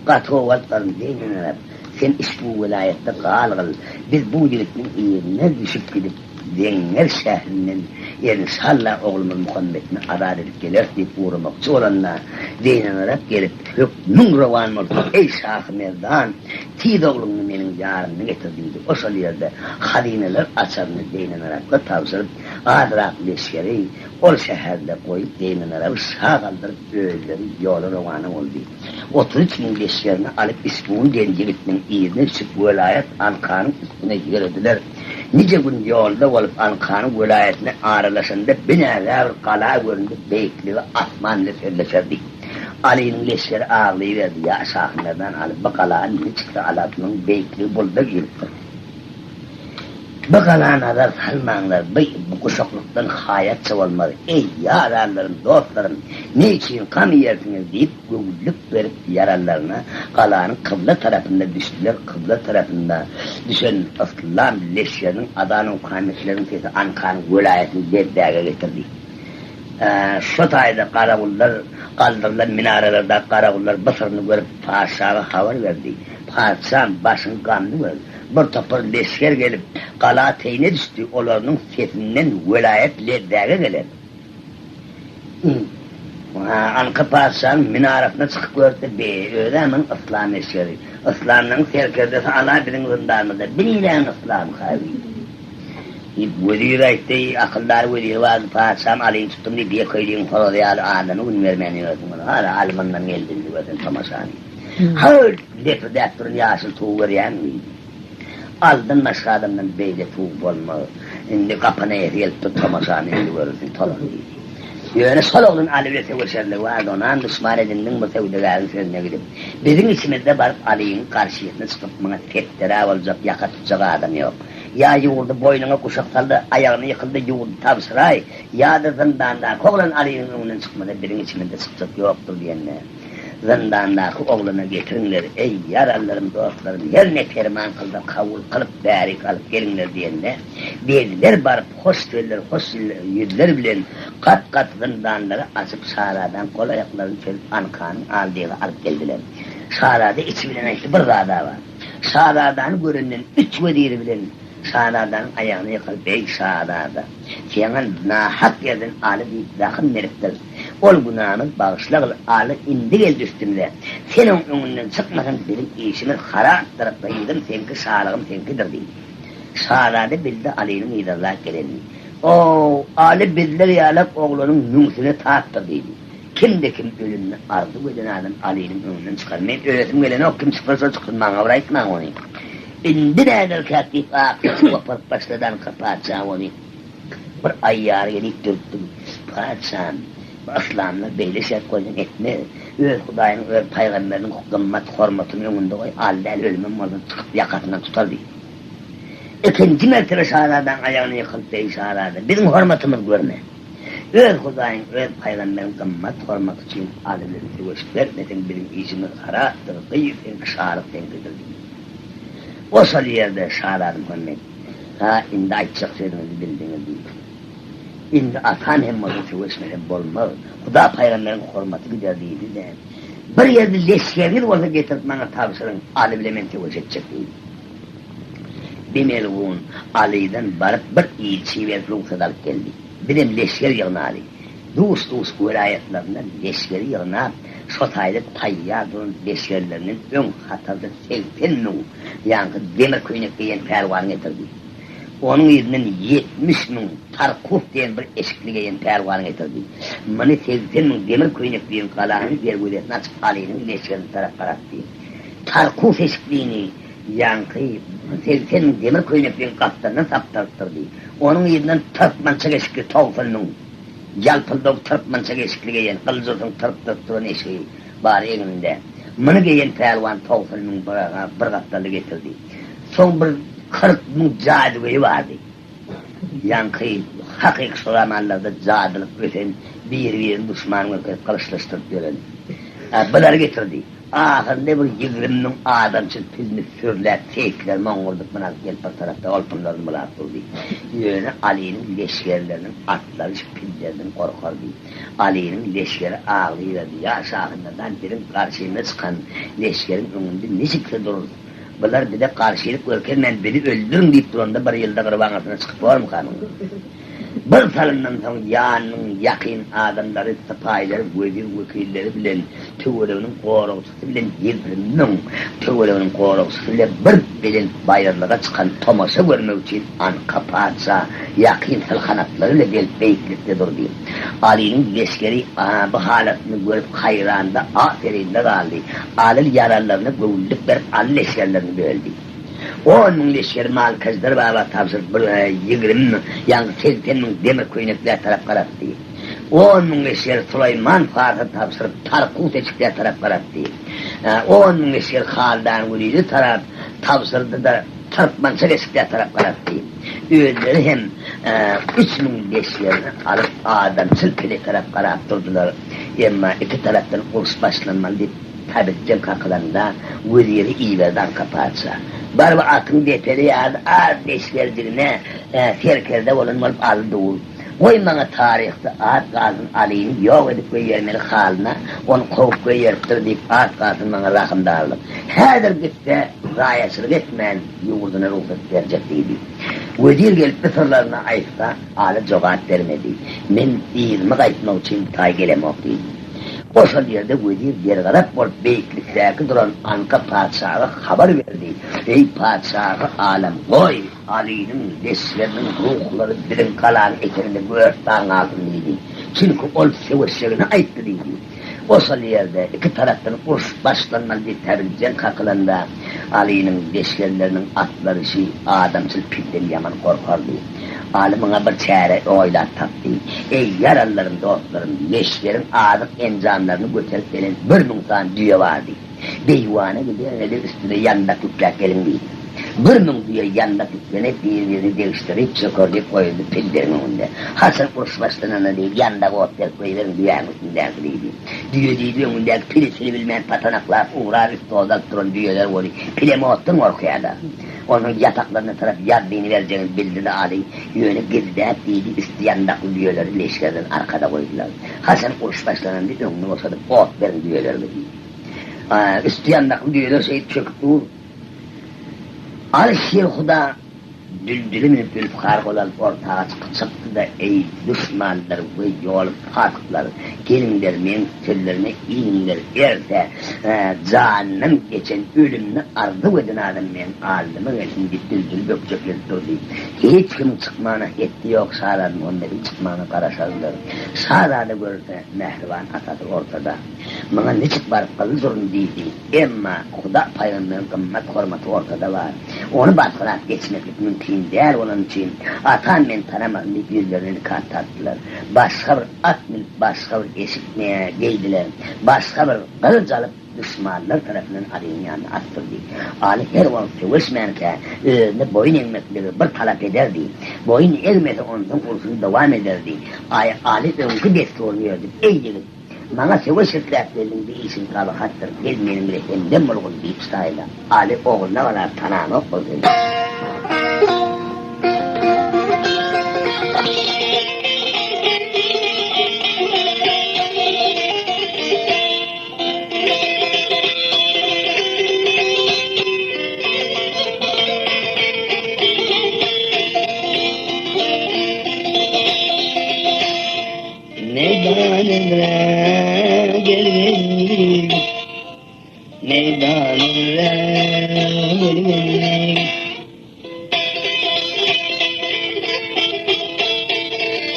Gaty gowy alyp bararyn beýnenarap. Sen işbu welaýatda galgyl. Biz bu ýigitniň yzyna düşüp gidip Zeňňer şährinden enşalla oglumyz Muhammetni azat edip geleris diýip ugramakçy bolanda Zeýnenarap gelip hökmüň rowan bolsun eý şahy merdan tiz ogluňny meniň ýanymda getir diýdi. O şol ýerde hazynalar açaryny Zeýnenarapga tabşyryp Azrak leşgeri ol şäherde goýup Zeýnenaraby şa galdyryp özleri ýola rowana boldy. 33 müň leşgerini alyp Isbun diýen ýigitniň yzyna düşüp welaýat Ankanyň üstüne ýörediler. Nije gün ýolda bolup Ankanyň welaýatyna aralaşanda binagär bir gala göründi beýikligi asman bile sözleşerdi. Alynyň leşgeri aglaýyberdi, Ýa Şahymerdan Aly bu galany niçiksi alarsyň beýikligi bulda giripdir. Bu gala nazar salmaňlar, bu guşaklykdan haýatça bolmaz. Eý, ýaranlarym, dostlarym, ne üçin gam iýersiňiz? diýip, göwünlik berip, ýaranlaryna galanyň kybla tarapynda düşdüler. Kybla tarapynda düşen yslam leşgeriniň azan-u-kametleriniň sesi Ankanyň welaýatyny lezzäge getirdi. Şo taýda garawullar galdyrylan minaralardaky garawullar bu syryny görüp, patyşaga habar berdi. Patyşam, başyňy gamly gör. Bir topar leşger gelip, gala teýine düşdi, olarynyň sesinden welaýat lezzäge geler. Anka patyşanyň minarasyna çykyp görse, be, öz-ä muň yslam leşgeri. Yslamlaryň serkerdesi ala biziň zyndanymyzda. Bi niräniň yslamyka diýdi. Diýip, wezir aýtdy, akyldar weziri bardy, patyşam Alyny tutdum diýip, ýekeýligiň horazy ýaly adamy gün bermän ýörsüň. Hala Aly mundan geldi indi görseň tomaşany. Höl, lepirdäp duran ýaşyl tugy görýäňmi? diýdi. Aldan başga adamdan beýle tug bolmaz. Indi gapana eýesi gelipdir, tomaşany indi görersiň, tolany diýdi. Ýöne şol oglan Aly bile söweşerligi bardy, onam duşman edindiň bu söwdagäriň sözüne gidip. Biziň içimizde baryp Alyň garşysyna çykyp, muňa setdera boljak, ýaka tutjak adam ýok. Ýa ýurdy boýnuňa guşak sal-da, aýagyna ýykyl-da ýurdy tabşyraý, ýa-da zyndandaky oglan Alynyň öňünden çykmasa, biziň içimizde çykjak ýokdur diýende. Zyndandaky oglana getiriňler, eý, ýaranlarym, dostlarym, her ne perman kylsa kabul kylyp, bärik alyp geliňler diýende, begler baryp, hoş sözler, hoş ýüzler bilen gat-gat zyndanlary açyp, şazadaň gol-aýaklaryny çözüp, Ankanyň aldyga alyp geldiler. Şazada içi bilen aýtdy, Bir zad-a bar. Şazadany görenden üç weziri bilen Şazadanyň aýagyna ýykylyp, Eý, şazada! Saňa nahak ýerden Aly diýip zahym beripdir. Ol günämiz bagyşlagyl, Aly indi geldi üstümize. Sen oň öňünden çykmasaň, biziň işimiz harapdyr, gyzym seňki, şalygym seňkidir diýdi. Şazada bildi Alynyň yzarlap gelenini. O, Aly bizler ýalak oglanyň müňsüne tapdyr diýdi. Kimde-kim ölümini arzuw eden adam Alynyň öňünden çykar. Men ölesim gelenok, kim çyksa şol çyksyn, maňa bir aýtmaň ony. Indi näderkäk diýip, akyl goparyp başlady Anka patyşa ony. Bir aýýary gelip dürtdüm. Patyşam, bu yslamlar beýle şert goýsaň etmez. Öz Hudaýynyň, öz pygamberiniň gymmat hormatyny öňünde goý, al däl ölümem bolsa çykyp ýakasyndan tutar diýdi. Ikinji mertebe şazadaň aýagyna ýykylyp, Eý şazada, biziň hormatymyzy görme. Öz Hudaýyň, öz pygamberiň gymmat hormaty üçin Aly bilen söweşip bermeseň biziň işimiz harapdyr, gyz seňki, şalyk seňkidir diýdi. O şol ýerde şazada Muhammet, Ha, indi aýtjak sözüňizi bildiňiz diýdi. Indi atam hem bolsa söweşmesem bolmaz, Huda pygamberiň hormaty gider diýdi-de, Bir ýerde leşgeriňiz bolsa getirip maňa tabşyryň, Aly bile men söweş etjek diýdi. Bir melgun Alydan baryp bir ilçi berip rugsat alyp geldi. Bizem leşger ýygnaly. Duş-duş welaýatlaryndan leşgeri ýygnap, şo taýda taýýar duran leşgerlerinden öň hatarda 80 müň ýaňky demir köýnek geýen pälwany getirdi. Onuň yzyndan 70 müň tarkuh diýen bir eşikli geýen pälwany getirdi. Muny 80 müň demir köýnek geýen galanyň derwezesini açyp Alynyň leşgerine tarap garatdy. Tarkus eşiklini ýaňky 80 müň demir köýnekliň gapdalyndan sapdarypdyrdy. Onuň yzyndan tyrkmançak eşikli 90 müň ýalpyldawuk tyrkmançak eşikli geýen gylyjysyň tyrpdyryp duran eşigi bar egninde. Muny geýen pälwan 90 müň bir gapdalda getirdi. Soň bir 40 müň jadygöýi bardy. Ýaňky hakyky şo zamanlarda jadylyk ösen, biri-birini duşman görkezip gylyçlaşdyryp ýören. Bulary getirdi. Ahyrynda bir 20 müň adamçyl pilini sürläp, seýikleri moňňurdyp muny alyp gelip bir tarapda olpunlaryny bulap durdy. Ýöne Alynyň leşgerleriniň atlary şu pillerden gorkardy. Alynyň leşgeri aglaýberdi, Ýa şahymerdan biziň garşymyza çykan leşgeriň öňünde niçiksi durarys? Bular bize garşylyk görkezmän bizi öldüriň diýip duranda bir ýylda gyryp aňyrsyna çykyp bormyka muň? Bir salymdan soň ýanynyň ýakyn adamlary, sypaýylary, wezir-wekilleri bilen töwereginiň goragçysy bilen 20 müň töwereginiň goragçysy bilen bir belent baýyrlyga çykan tomaşa görmek üçin Anka patyşa ýakyn sylhanatlary bile gelip beýiklikde durdy. Alynyň leşgeri bu halatyny görüp haýranda, aferinde galdy. Alyl ýaralylaryna göwünlik berip aly leşgerlerini böldi. On müň leşgeri Malkajdar baba tabşyryp bir 20 müň, ýagny 80 müň demir köýneklä tarap garatdy. On müň leşgeri Sulaýman Farsa tabşyryp Tarkus eşiklä tarap garatdy. On müň leşgeri Haldan Welide tarap tabşyrdy-da Türkmençe eşiklä tarap garatdy. Özleri hem 3000 leşgerini alyp adamçyl pile tarap garap durdular. Emma iki tarapdan uruş başlanmaly diýip tabitden kakylanda weziri iberdi Anka patyşa. Baryp atyň depeli ýaly az leşgerjigine serkerde bolan bolup aly dur. Goý maňa taryhda at galsyn Alyny ýok edip goýbermeli halyna ony kowup goýberipdir diýip at galsyn maňa rahymdarlyk. Häzir gitse zaýaçylyk etmän ýurduna rugsat berjek diýdi. Wezir gelip bu syrlaryny aýtsa Aly jogap bermedi. Men yzyma gaýtmak üçin bu taý gelemok diýdi. Oşol ýerde wezir dergazap bolup beýiklikdäki duran Anka patyşaga habar berdi, Eý patyşahy alem goý! Alynyň leşgeriniň ruhlary biziň galanyň eteginde görsdan galsyn diýdi. Çünki ol söweşjegini aýtdy diýdi. Oşol ýerde iki tarapdan uruş başlanmaly diýip täbiljeň kakylanda, Alynyň leşgerleriniň atlary şi adamçyl pilden ýaman gorkardy. Aly muňa bir çäre oýlap tapdy. Eý, ýaralylarym, dostlarym, leşgeriň azyk enjamlaryny göterip gelen 1000 sany düýe bardy. Beýwana gideňede üstüne ýandak ýükläp geliň diýdi. 1000 düýe ýandak ýüklenip, bir-birini degişdirip, çökerdip goýuldy pilleriň öňünde. Haçan uruş başlananda diýdi, ýandagy ot berip goýberiň düýäniň üstündäki diýdi. Düýe diýdi, öňündäki pili sili bilmän patanaklap, ugrap üsti ozalyp duran düýeler weli pilem otdan gorkýar-da. Onuň ýataklaryna tarap ýazzyny berjegini bildi-de Aly, ýöne gizläp diýdi, üsti ýandakly düýeleri leşgerden arkada goýdular. Haçan uruş başlananda öňüni boşadyp ot beriň düýelerime diýdi. Üsti ýandakly düýeler şeýdip çöküp dur. Aly Şirhuda Düldüli münüp Zülfikar gol alyp ortaga çykdy-da, Eý, duşmanlar we ýol fasyklar, geliňler, meň sözlerime iniňler, erse janyndan geçen ölümini arzuw eden adam meň aldyma gelsin diýip Düldüli bökjekledip durdy. Hiç kimiň çykmagyna hetdi ýok, Şazada Muhammediň çykmagyna garaşardylar. Şazada görse, mähriban atasy ortada. Muňa niçik baryp gylyjyryn diýdi. Emma Huda pygamberiň gymmat hormaty ortada bar. Ony basgylap geçmeklik mümkin däl bolany üçin, atam meni tanamasyn diýip ýüzlerine nikap tartdylar. Başga bir at münüp, başga bir eşik geýdiler. Başga bir gylyç alyp, duşmanlar tarapyndan Alynyň ýanyna at sürdi. Aly her wagt söweşmänkä, özüne boýun egmekligi bir talap ederdi. Boýun egmese onsoň urşuny dowam ederdi. Aly öňki dessuryny ýöredip, Eý ýigit! Maňa söweş isläp geldiň, bu işiň gabahatdyr, gel meniň bile hemdem bolgun, diýip şaýla. Aly ogluna garap, Tanamok ol seni. Meýdanynda gelgin, Meýdanynda gelgin.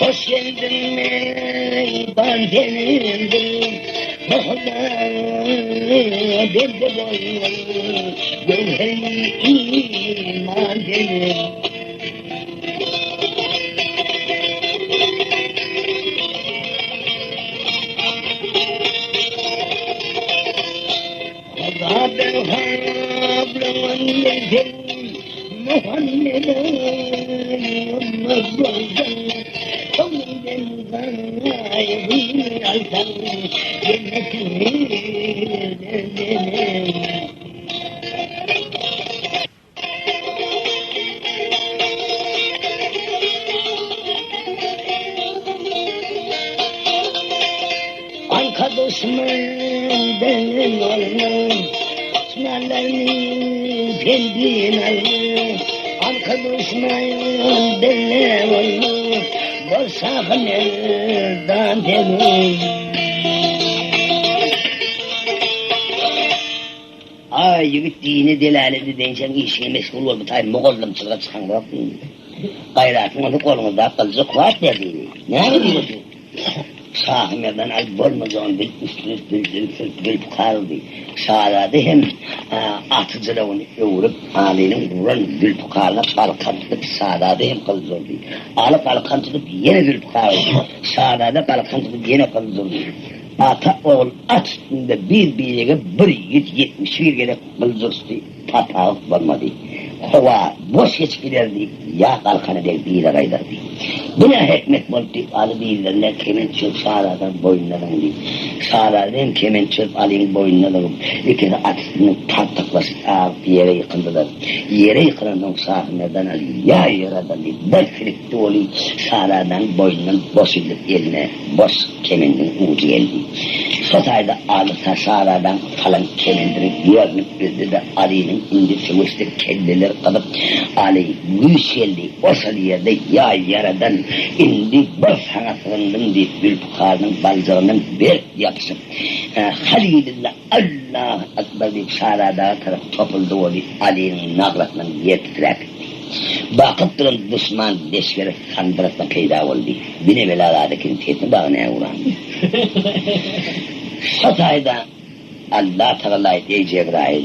Hoş geldin meydan senindir. Bende bolgun göwheri iman seniň. Arka düşman benim alnım, Düşmanlarımın pendin alnım. Arka düşman benim alnım, Bolsa merdan benim. Aý, ýigit dini delaledi diýençäň işiňe meşgul bol, bu taý mugallymçylyga çykaňzok diýdi. Gaýratyň bolsa goluňyzdaky gylyja kuwwat ber diýdi. Näme diýip otyr? Şahymerdan alyp bolmajagyny bilip üstüne bildirip Zülpükar urdy. Şazada hem aty jylawyny öwrüp, Alynyň uran Zülpükaryna galkan tutup şazada hem gylyç urdy. Aly galkan tutup ýene Zülpükar urdy. Şazada galkan tutup ýene gylyç urdy. Ata-ogul at üstünde bir-birege 171 gezek gylyç uruşdy, tapawut bolmady. Howa boş geçip giderdi, ýa galkana degip yza gaýdardy. Bu nä hikmet bolup diýip, Aly bizlerine kement çözüp şazadanyň boýnuna zyňdy. Şazada hem kement çözüp Alynyň boýnuna zyňyp, ikisi at üstünde tartaklaşyp agyp ýere ýykyldylar. Ýere ýykylansoň Şahymerdan Aly, Ýa Ýaradan diýip, bir silkdi ony şazadanyň boýnundan boş edilip eline boş Kemendiň ujy geldi. Şo taýda Aly şazadaň salan kemendini görnüp üzdi-de, Alynyň indi söweşde kelleleri gyzyp, Aly, güýç geldi, oşol ýerde ýaý ýaradan, indi bir saňa sygyndym diýip, Zülpükarynyň baljygyndan berk ýapyşyp, Halylylla, Allahu akbar diýip, şazadaga tarap topuldy, ony Alynyň naglasyndan ýer titräp gitdi. Bakyp duran duşman leşgeri sandyratma peýda boldy. Bine bela zat eken, sesini dagy nä uran. Şo taýda Alla tagala aýtdy, Eý Jebraýyl,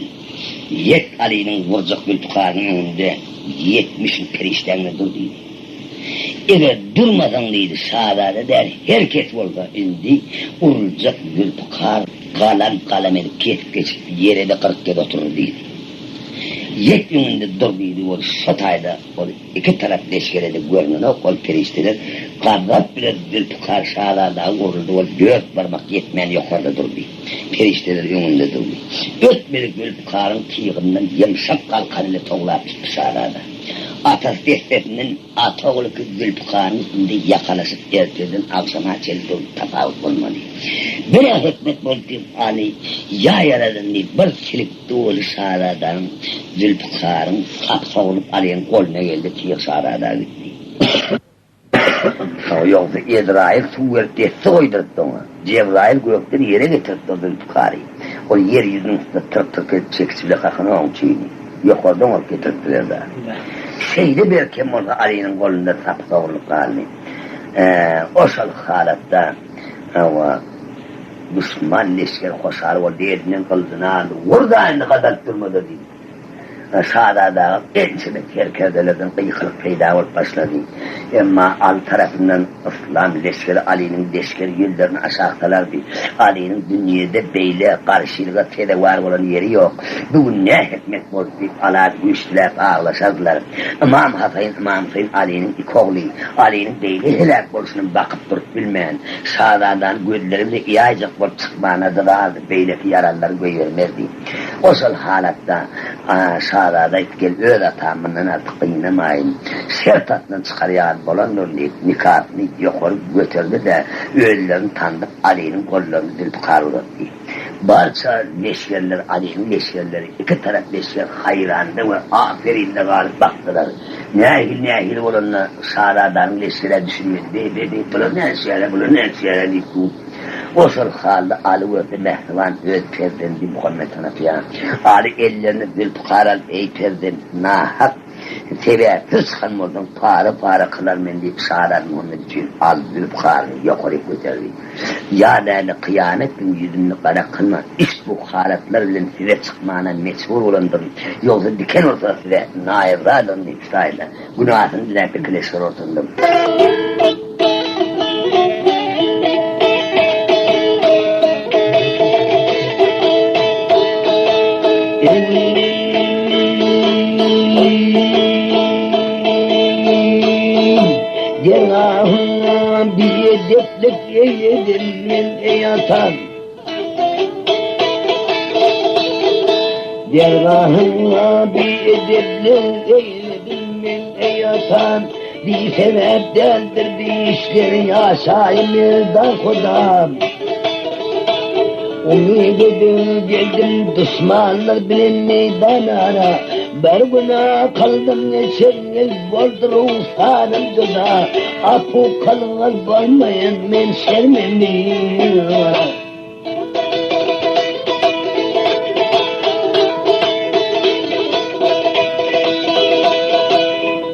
ýet Alynyň gurjak Zülpükarynyň öňünde 70 perişdäň bilen dur diýdi. Eger durmasaň diýdi, şazada däl her kes bolsa indi uruljak Zülpükar galam galam edip kesip geçip ýere-de 40 gez oturar diýdi. Ýet öňünde dur diýdi, ol şo taýda ol iki tarap leşgerede görnenok ol perişdeler gazap bilen Zülpükar şazadaga uruldy ol dört barmak ýetmän ýokarda durdy. Perişdeler öňünde durdy. Ötmedik Zülpükaryň tygyndan ýumşak galkan ile toglap tutdy şazada. Atasy dessesinden ata ogul iki Zülpükaryň üstünde ýakalaşyp ertirden agşama çenli durdy tapawut bolmady. Bir-ä hikmet boldy diýip Aly ýa ýaradan diýip bir silik Doly şazadanyň Zülpükaryň sapy sogrulyp Alyň goluna geldi, tyg şazada gitdi. Soň ýogsa Ezraýyl suw berip desse goýdurypdy oňa. Jebraýyl gökden ýere getiripdi o Zülpükary. Ol ýer ýüzüniň üstünde tyrk-tyrk edip çekiç bile kakany oň üçindi. Ýokardan urup getiripdiler-dä. Şeýle berk hem bolsa Alynyň golunda sapy sogrulyp galdy. Oşol halatda hawa. Duşman leşger hoşal boldy, elinden gylyjyny aldy, Ur-da indi gadalyp durma-da diýdi. Şazadaga ençeme serkerdelerden gykylyk peýda bolup başlady. Emma Aly tarapyndan yslam leşgeri Alynyň leşgeri ýüzlerini aşak salardy. Alynyň dünýede beýle garşylyga sezewar bolan ýeri ýok. Bu gün nä hikmet boldy diýip, Ala güýç diläp aglaşardylar. Ymam Hasaýyn, Ymam Hüseýin Alynyň iki ogly. Alynyň beýle heläk bolşuny bakyp durup bilmän, Şazadany gözleri bile ýaýjak bolup çykmana dyzardy, beýleki ýaralylary goýbermezdi. Oşol halatda şazada aýtdy, Gel, öz atamy mundan artyk gynamaýyn, şert astyndan çykar ýaly bolandyr diýip, nikabyny ýokary göterdi-de, özlerini tandyp, Alynyň gollaryny Zülpükara uzatdy. Barça leşgerler, Alynyň leşgerleri, iki tarap leşger haýranda we aperinde galyp bakdylar. Nähili-nähili bolanda şazadanyň leşgerä düşünmedi, Be-be-be, bular näçe-ä, bular näçe-ä diýip dur. Oşol halda Aly görse mähriban öz perzendi Muhammet Hanapyýa. Aly ellerine Zülpükar alyp, Eý perzent, nahak! Sebäpsiz çykan bolsaň, para-para kylar men diýip, Şalar Muhammet üçin al zülpükaryny ýokaryk göterdi. Ýa näme, kyýamet güni ýüzümni gara kylma, işbu halatlar bilen size çykmana mejbur bolandyryn, ýogsa diken bolsa size naýyzadyryn diýip, şaýyna günasyny diläp ikileşger oturdym. Dergahynda biedeplik eýledim men eý atam. Dergahynda biedeplik eýledim men eý atam. Bisebäp däldir bi işler ýaşaýyn merdan Hudam. Umyt edip geldim duşmanlar bilen meýdan ara. Bir günä kyldym geçeniňiz boldy ruhsanym juda. Apu kylyňyz bolmaýyn men şermende.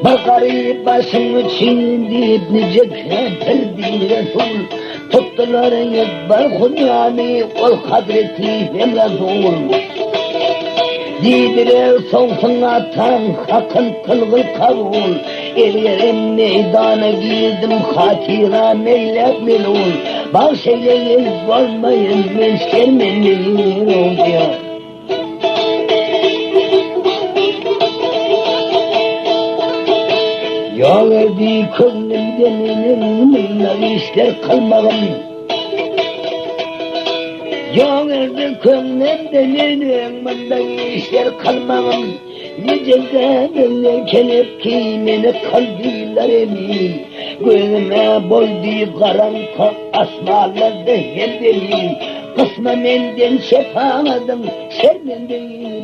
Bir garyp başyň üçin diýip nije käpir biresul Tutdylaryňyz bir Hudany ol hazreti hem Rasul. Diýdiler sowsun ataň hakyn kylgyl kabul. Elgerem meýdana girdim hatyram eýläp melul. Bagş eýlegil bolmaýyn men şermende diýýär. Ýok erdi köňlümde meniň mundan işler kylmagym. Ýok erdi köňlümde meniň mundan işler kylmagym. Nijede menden kelip ki meni kyldylar emin. Gözüme boldy garaňky asmanlarda her demin. Gysma menden şepagatyň şermende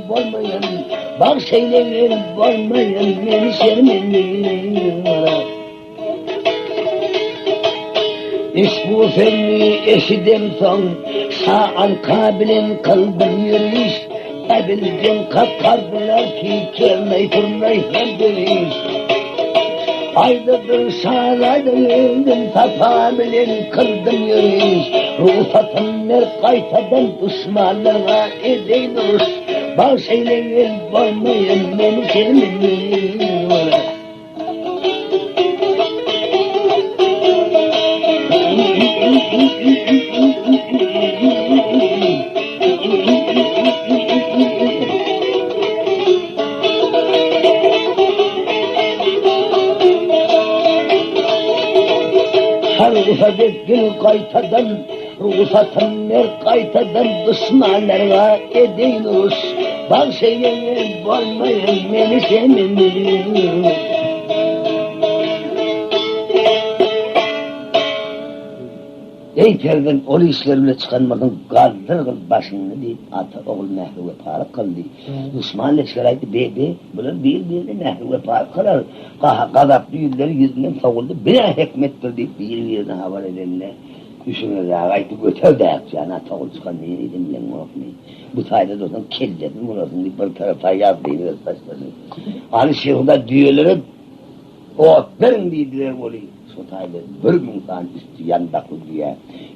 bolmaýyn. Bagş eýlegil bolmaýyn men şermende. Işbu sözüni eşidemsoň, şa Anka bilen kyldym ýöriş, Äbiljeň kakardylar ki, kernaý-surnaý hem döriş. Aýdadyr şazada geldim, sapa bilen kyldym ýöriş, Rugsatym ber gaýtadan duşmanlarga edeýin uruş, Bagş eýlegil bolmaýyn men şermende. Rugsat etgil gaýtadan, rugsatym ber gaýtadan duşmanlarga edeýin uruş. Bagş eýlegil bolmaýyn meni şermende. Eý perzent, ol işler bile çykan bolsaň, galdyr gyl başyňy diýip, ata ogul mähri-wepalyk kyldy. Duşman leşger aýtdy, Be-be, bular bir-birine mähri-wepalyk kylar. Gazaply ýüzleri ýüzünden sowuldy, bir-ä hikmetdir diýip, bir-birine habar edende, Düşünerrägi aýtdy, Göter däkjäni, ata ogul çykan nireden bileňokmy? Bu taýda dursaň kellesini bolarsyň diýip, bir tarapa ýazdyny berip başlady. Aly Şehuda düýelere ot beriň diýdiler weli, şo taýda 1000 sany üsti ýandakly düýe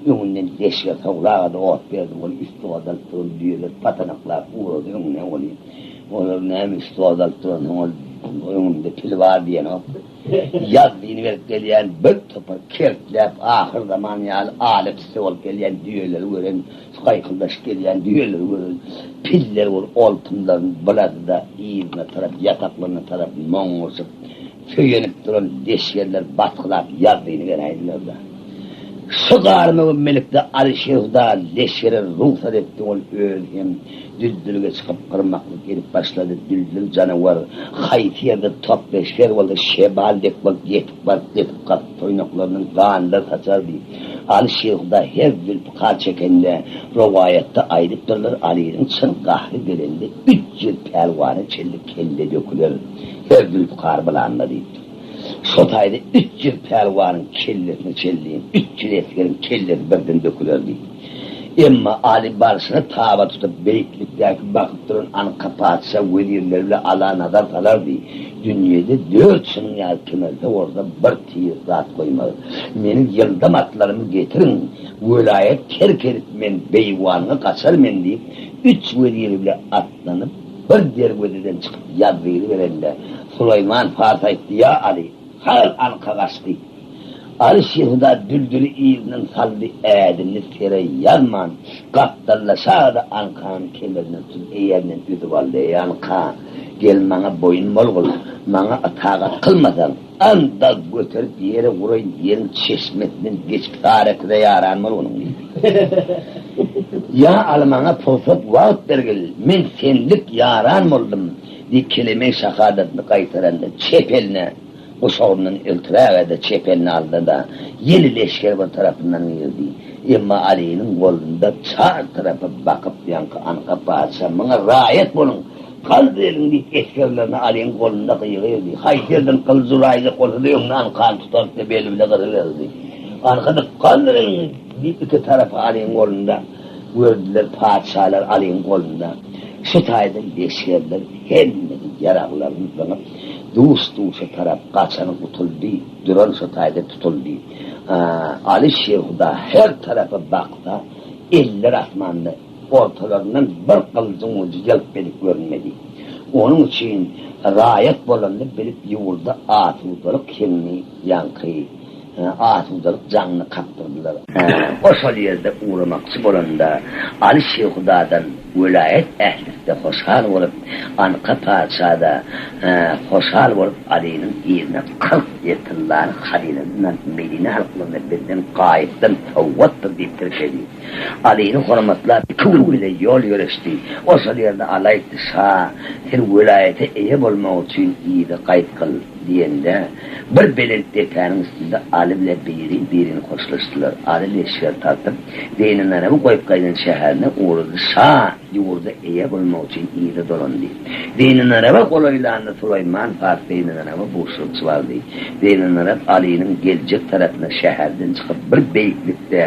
öňünden leşger sowlaga-da ot berdi weli, üsti odalyp duran düýeler patanaklap ugrady öňüne weli, olar näme üsti odalyp duransoň ol öňümde pil bar diýenok. Ýazdyny berip gelýän bir topar kertläp ahyrzaman ýaly ala tüsse bolup gelýän düýeleri gören, gaýkyldaşyp gelýän düýeleri gören piller bolup oltumlaryny bulady-da, yzyna tarap, ýataklaryna tarap moňňurşyp, söýenip duran leşgerler basgylap ýazdyny beräýdiler-de. Şu garmagümmelikde Alyşirhuda leşgere rugsat etdi, ol özi hem Düldülge çykyp gyrmaklyk edip başlady. Düldül janawar haýsy ýerde top leşger bolsa şemal dek bolup ýetip baryp depip gakyp toýnaklarynyň ganlar saçardy. Aly Şirhuda her zülpükar çekende rowaýatda aýdypdyrlar Alynyň çyn gahry gelende 300 pälwana çenli kelle döküler her zülpükar bylanda diýipdir. Şo taýda 300 pälwanyň kellesine çenli 300 esgeriň kellesi birden döküler diýip. Emma Aly barşyna taba tutup, beýiklikdäki bakyp duran Anka patyşa wezirleri bile Ala nazar salardy. Dünýede dört şunuň ýaly kemelse bolsa bir tiz zat goýmaz. Meniň ýyldam atlarymy getiriň, welaýat terk edip men beýwanyňa gaçar men diýip, üç weziri bile atlanyp, bir derwezeden çykyp ýazzyny berende, Sulaýman Pars aýtdy, Ýa Aly, haýal Anka gaçdy. Aly Şirhuda Düldüli yzyndan saldy, ädimini sere ýazman, gapdallaşaga-da Ankanyň kemerinden tutup, eýerinden üzüp aldy, Eý, Anka, gel maňa boýun bolgul, maňa ytagat kylmasaň, andag göterip ýere uraýyn, ýeriň çeşmesinden geçip Saryeküze ýaran bolgunyň diýdi. Ýa Aly, maňa pursat wagt bergil, men senlik ýaran boldum, diýip, kelemeý şahadatyny gaýtaranda, çep eline, Guşagyndan eltiräge-de çep elini aldy-da, ýene leşger bir tarapyndan girdi. Emma Alynyň golunda çar tarapa bakyp ýaňky Anka patyşa Muňa raýat boluň, galdyr eliňi diýip esgerlerine Alynyň golunda gygyrdy. Haýsy ýerden gylyjy uraýjak bolsa-da öňüne Ankany tutardy-da beli bile gyryberdi. Anka-da Galdyr eliňi! diýip iki tarapy Alynyň golunda gördüler patyşalar Alynyň golunda. Şu taýdan leşgerler hemmesi ýaraglaryny zyňyp, Duş-duşa tarap gaçany gutuldy, duran şo taýda tutuldy. Aly Şirhuda her tarapa baksa, eller asmanda, ortalaryndan bir gylyjyň ujy ýylp edip görünmedi. Onuň üçin raýat bolanyny bilip ýurda asudalyk heňini ýaňky asudalyk jaňyny kakdyrdylar. O şol ýerde ugramakçy bolanda, Aly Şirhudadan welaýat ählisi-de hoşal bolup, Anka patyşa-da hoşal bolup, Alynyň yzyna 40 ýe tyllany hazynadan alyp, Medine halklaryna bizden gaýypdan sowgatdyr diýip tirkedi. Alyny hormatlap, iki gün bile ýol ýöreşdi. O şol ýerde Aly aýtdy, Şa, sen welaýata eýe bolmak üçin yza gaýtgyl. Diýende, bir belent depäniň üstünde Aly bile biri-birini hoşlaşdylar. Aly leşger tartyp, Zeýnenaryby goýup gaýdan şäherine ugrady. Şa ýurda eýe bolmak üçin yza dolandy. Zeýnenaraba golaýlanda Sulaýman pars Zeýnenaraba buşlukçy bardy. Zeýnenarap Alynyň geljek tarapyna şäherden çykyp bir beýiklikde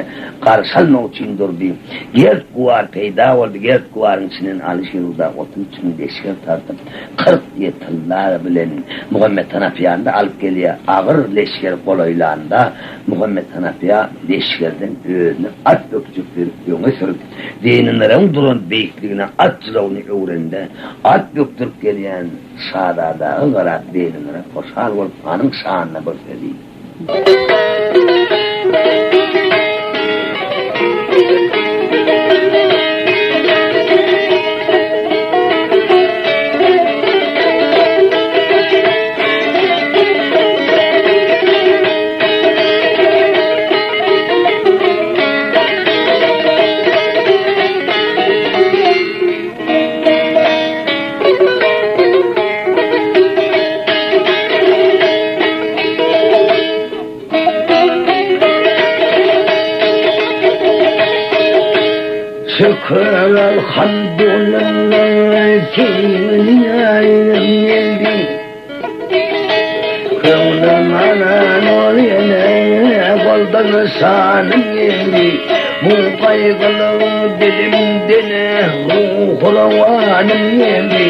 garşy almak üçin durdy. Gert gubar peýda boldy. Gert gubaryň içinden Aly Şiruza 33 müň leşger tartyp, 40 diýe tylla bilen Muhammet Hanapyýany-da alyp gelýär. Agyr leşger golaýlanda, Muhammet Hanapyýa leşgerden özüni at bökjekdirip öňe sürüp, Zeýnenaryň duran beýikligine at jylawyny öwrende, at bökdürip gelýän şazadaga garap Zeýnenara hoşal bolup, hanyň şanyna bir sözi. Şükür elhamdülillah senin ýaryň geldi. Köňlüm anan ol ýene goldan şanym geldi. Bu gaýgyly dilimden ruhy rowanym geldi.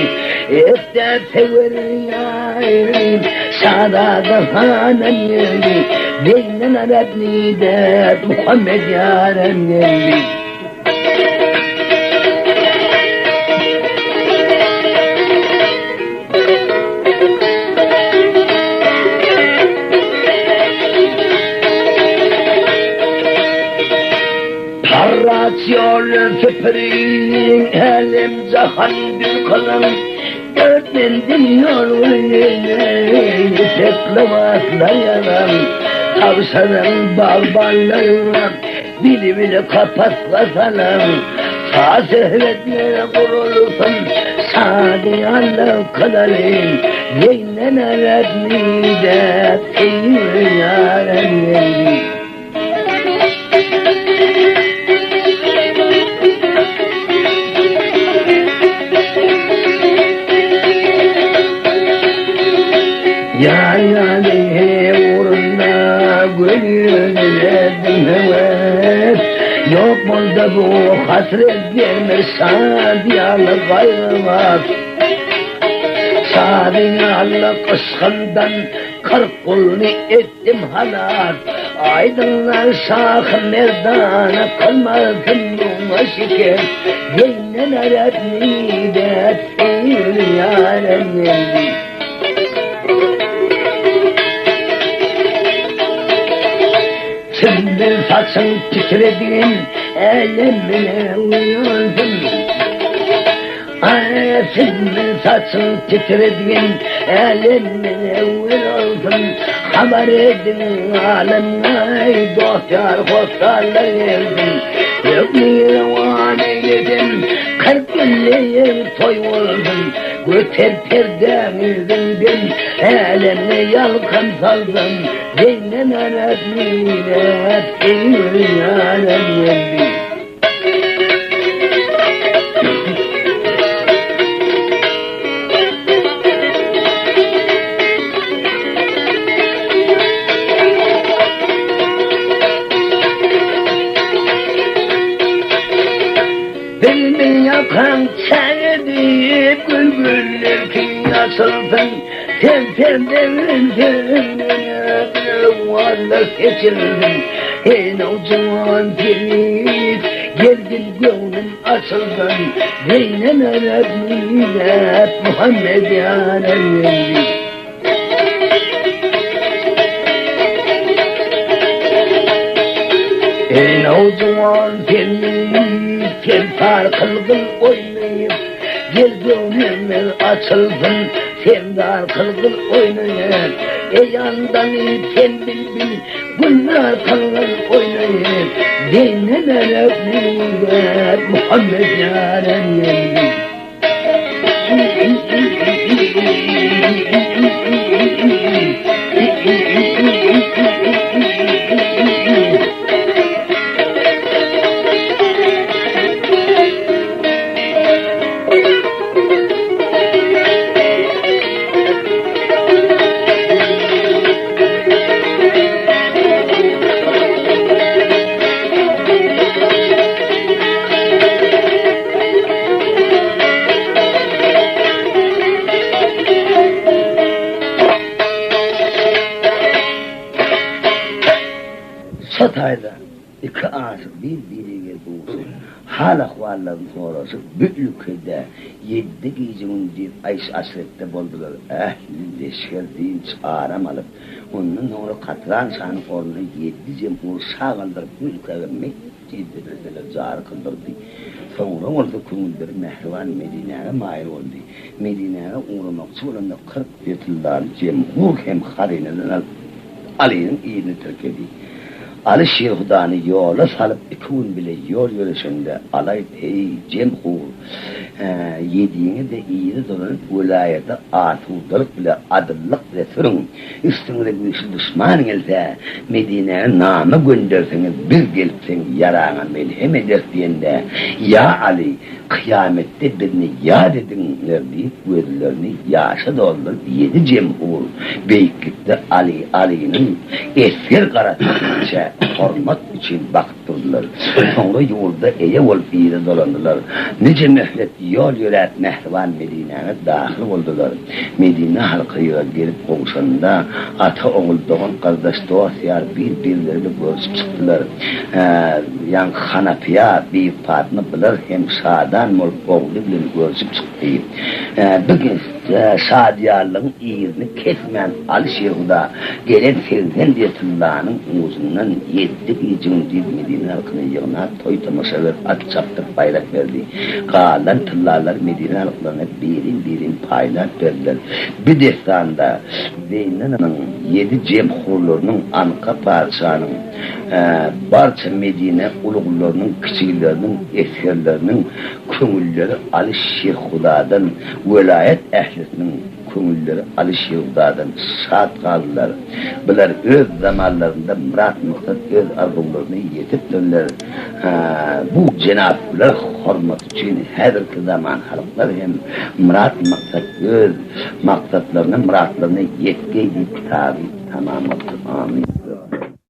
Etde söwer ýarym şazada hanym geldi. Benden arap nide Muhammed ýarym geldi. Parrat ýol süpüriň älem jahan dül kylyň Dört menzil ýol ýüpek lybaslar ýalan Tabşyryň bagbanlaryňa Bili bile kapasga salan Saz-söhbetlere gurulsyn Şadyýanlyk kylalyn Zeýnen Arap nidäp eýýur ýarym geldi. Ýar-ýaly ugrunda gönül etdim höwes, Ýok boldy. Bolsa bu hasret gelmez şadyýanlyk gaýgymaz. Şadyýanlyk yşkyndan 40 gulny etdim halas. Aýdyňlar şahy merdana kylmasyn muňa şikes. Zeýnel Arap medet eýle ýarem geldi. Sümbül saçyň titredigin älemine uýandym. Aý, sümbül saçyň titredigin älemine uýandym. Habar ediň alymlaý, dost-ýar, hossarlar gelsin. Hökmi rowan eýledim, 40 günleýin toý bolsun. Göter perdäňi zyňdym, äleme ýalkym saldym. Bilbil ýakaň çägedip gül-güller kimin açylsyn. Sen senden Owazlar seçilsin Eý nowjuwan perit Gelgil göwnüm açylsyn Zeýnel Arap Milat Muhammet ýaran geldi. Eý nowjuwan perit Sen kylgyl oýnaýyp Gel göwnümiz açylsyn Serdar kylgyl oýnaýar, Eý andalyp sen bilbil, Gülnar kylgyl oýnaýar, Zeýnel Arap Murat, Muhammet ýaran geldi. Şo taýda Iki aşyk bir-birege duşup, hal-ahwallaryny soraşyp, bu ülkede ýeddi gije-gündiz aýş-aşretde boldular. Ähli leşger dynç, aram alyp, ondan soňra Katran şanyň ornuna ýeddi jemhur şa galdyryp, bu ülkäge metjit-medreseler jary kyldyrdy. Soňra bolsa köňülleri mähriban Medinäge maýyl boldy. Medinäge ugramakçy bolanda 40 düýe tyllany jemhur hem hazynadan alyp, Alynyň yzyny tirkedi. Aly Şirhudany ýola salyp iki gün bile ýol ýöreşende Alaý Eý, Jemhur, ýediňiz-de yza dolanyp welaýata asudalyk bile, adyllyk bile sürüň. Üstüňize güýçli duşman gelse, Medinäge nama gönderseňiz, biz gelip seň ýaraňa melhem ederis diýende, Ýa Aly, kyýametde bizni ýat ediňler diýip gözlerini ýaşa dolduryp ýedi jemhur beýiklikde Aly Alynyň esger garasyna hormat üçin bakyp durdular. Soňra ýurda eýe bolup yza dolandylar. Nije möhlet ýol ýöräp mähriban Medinäge dahyl boldular. Medine halky ýyga gelip gowşanda, ata-ogul, dogan-gardaş, dost-ýar bir-birleri bilen görüşip çykdylar. Ýaňky Hanapyýa, Bibi Patma bular hem şadan bolup ogly bilen görüşip çykdy. Bu şadyýanlygyň yzyny kesmän Aly Şirhuda gelen 80 düýe tyllanyň ujundan ýeddi gije-gündiz Medine halkyny ýygnap toý-tomaşa berip at çapdyryp baýrak berdi. Galan tyllalary Medine halklaryna birin-birin paýlap berdiler. Bu dessanda Zeýnanyň ýedi jemhurlarynyň Anka patyşanyň barça Medine uluglarynyň, kiçileriniň, esgerleriniň köňülleri Aly Şirhudadan, welaýat ählisiniň köňülleri Aly Şirhudadan şat galdylar. Bular öz zamanlarynda myrat-maksat öz arzuwlaryna ýetipdirler. Bu jenaplar hormaty üçin häzirki zaman halklar hem myrat-maksat öz maksatlaryna, myratlaryna ýetgeý diýip kitaby tamamlapdyr. Amin.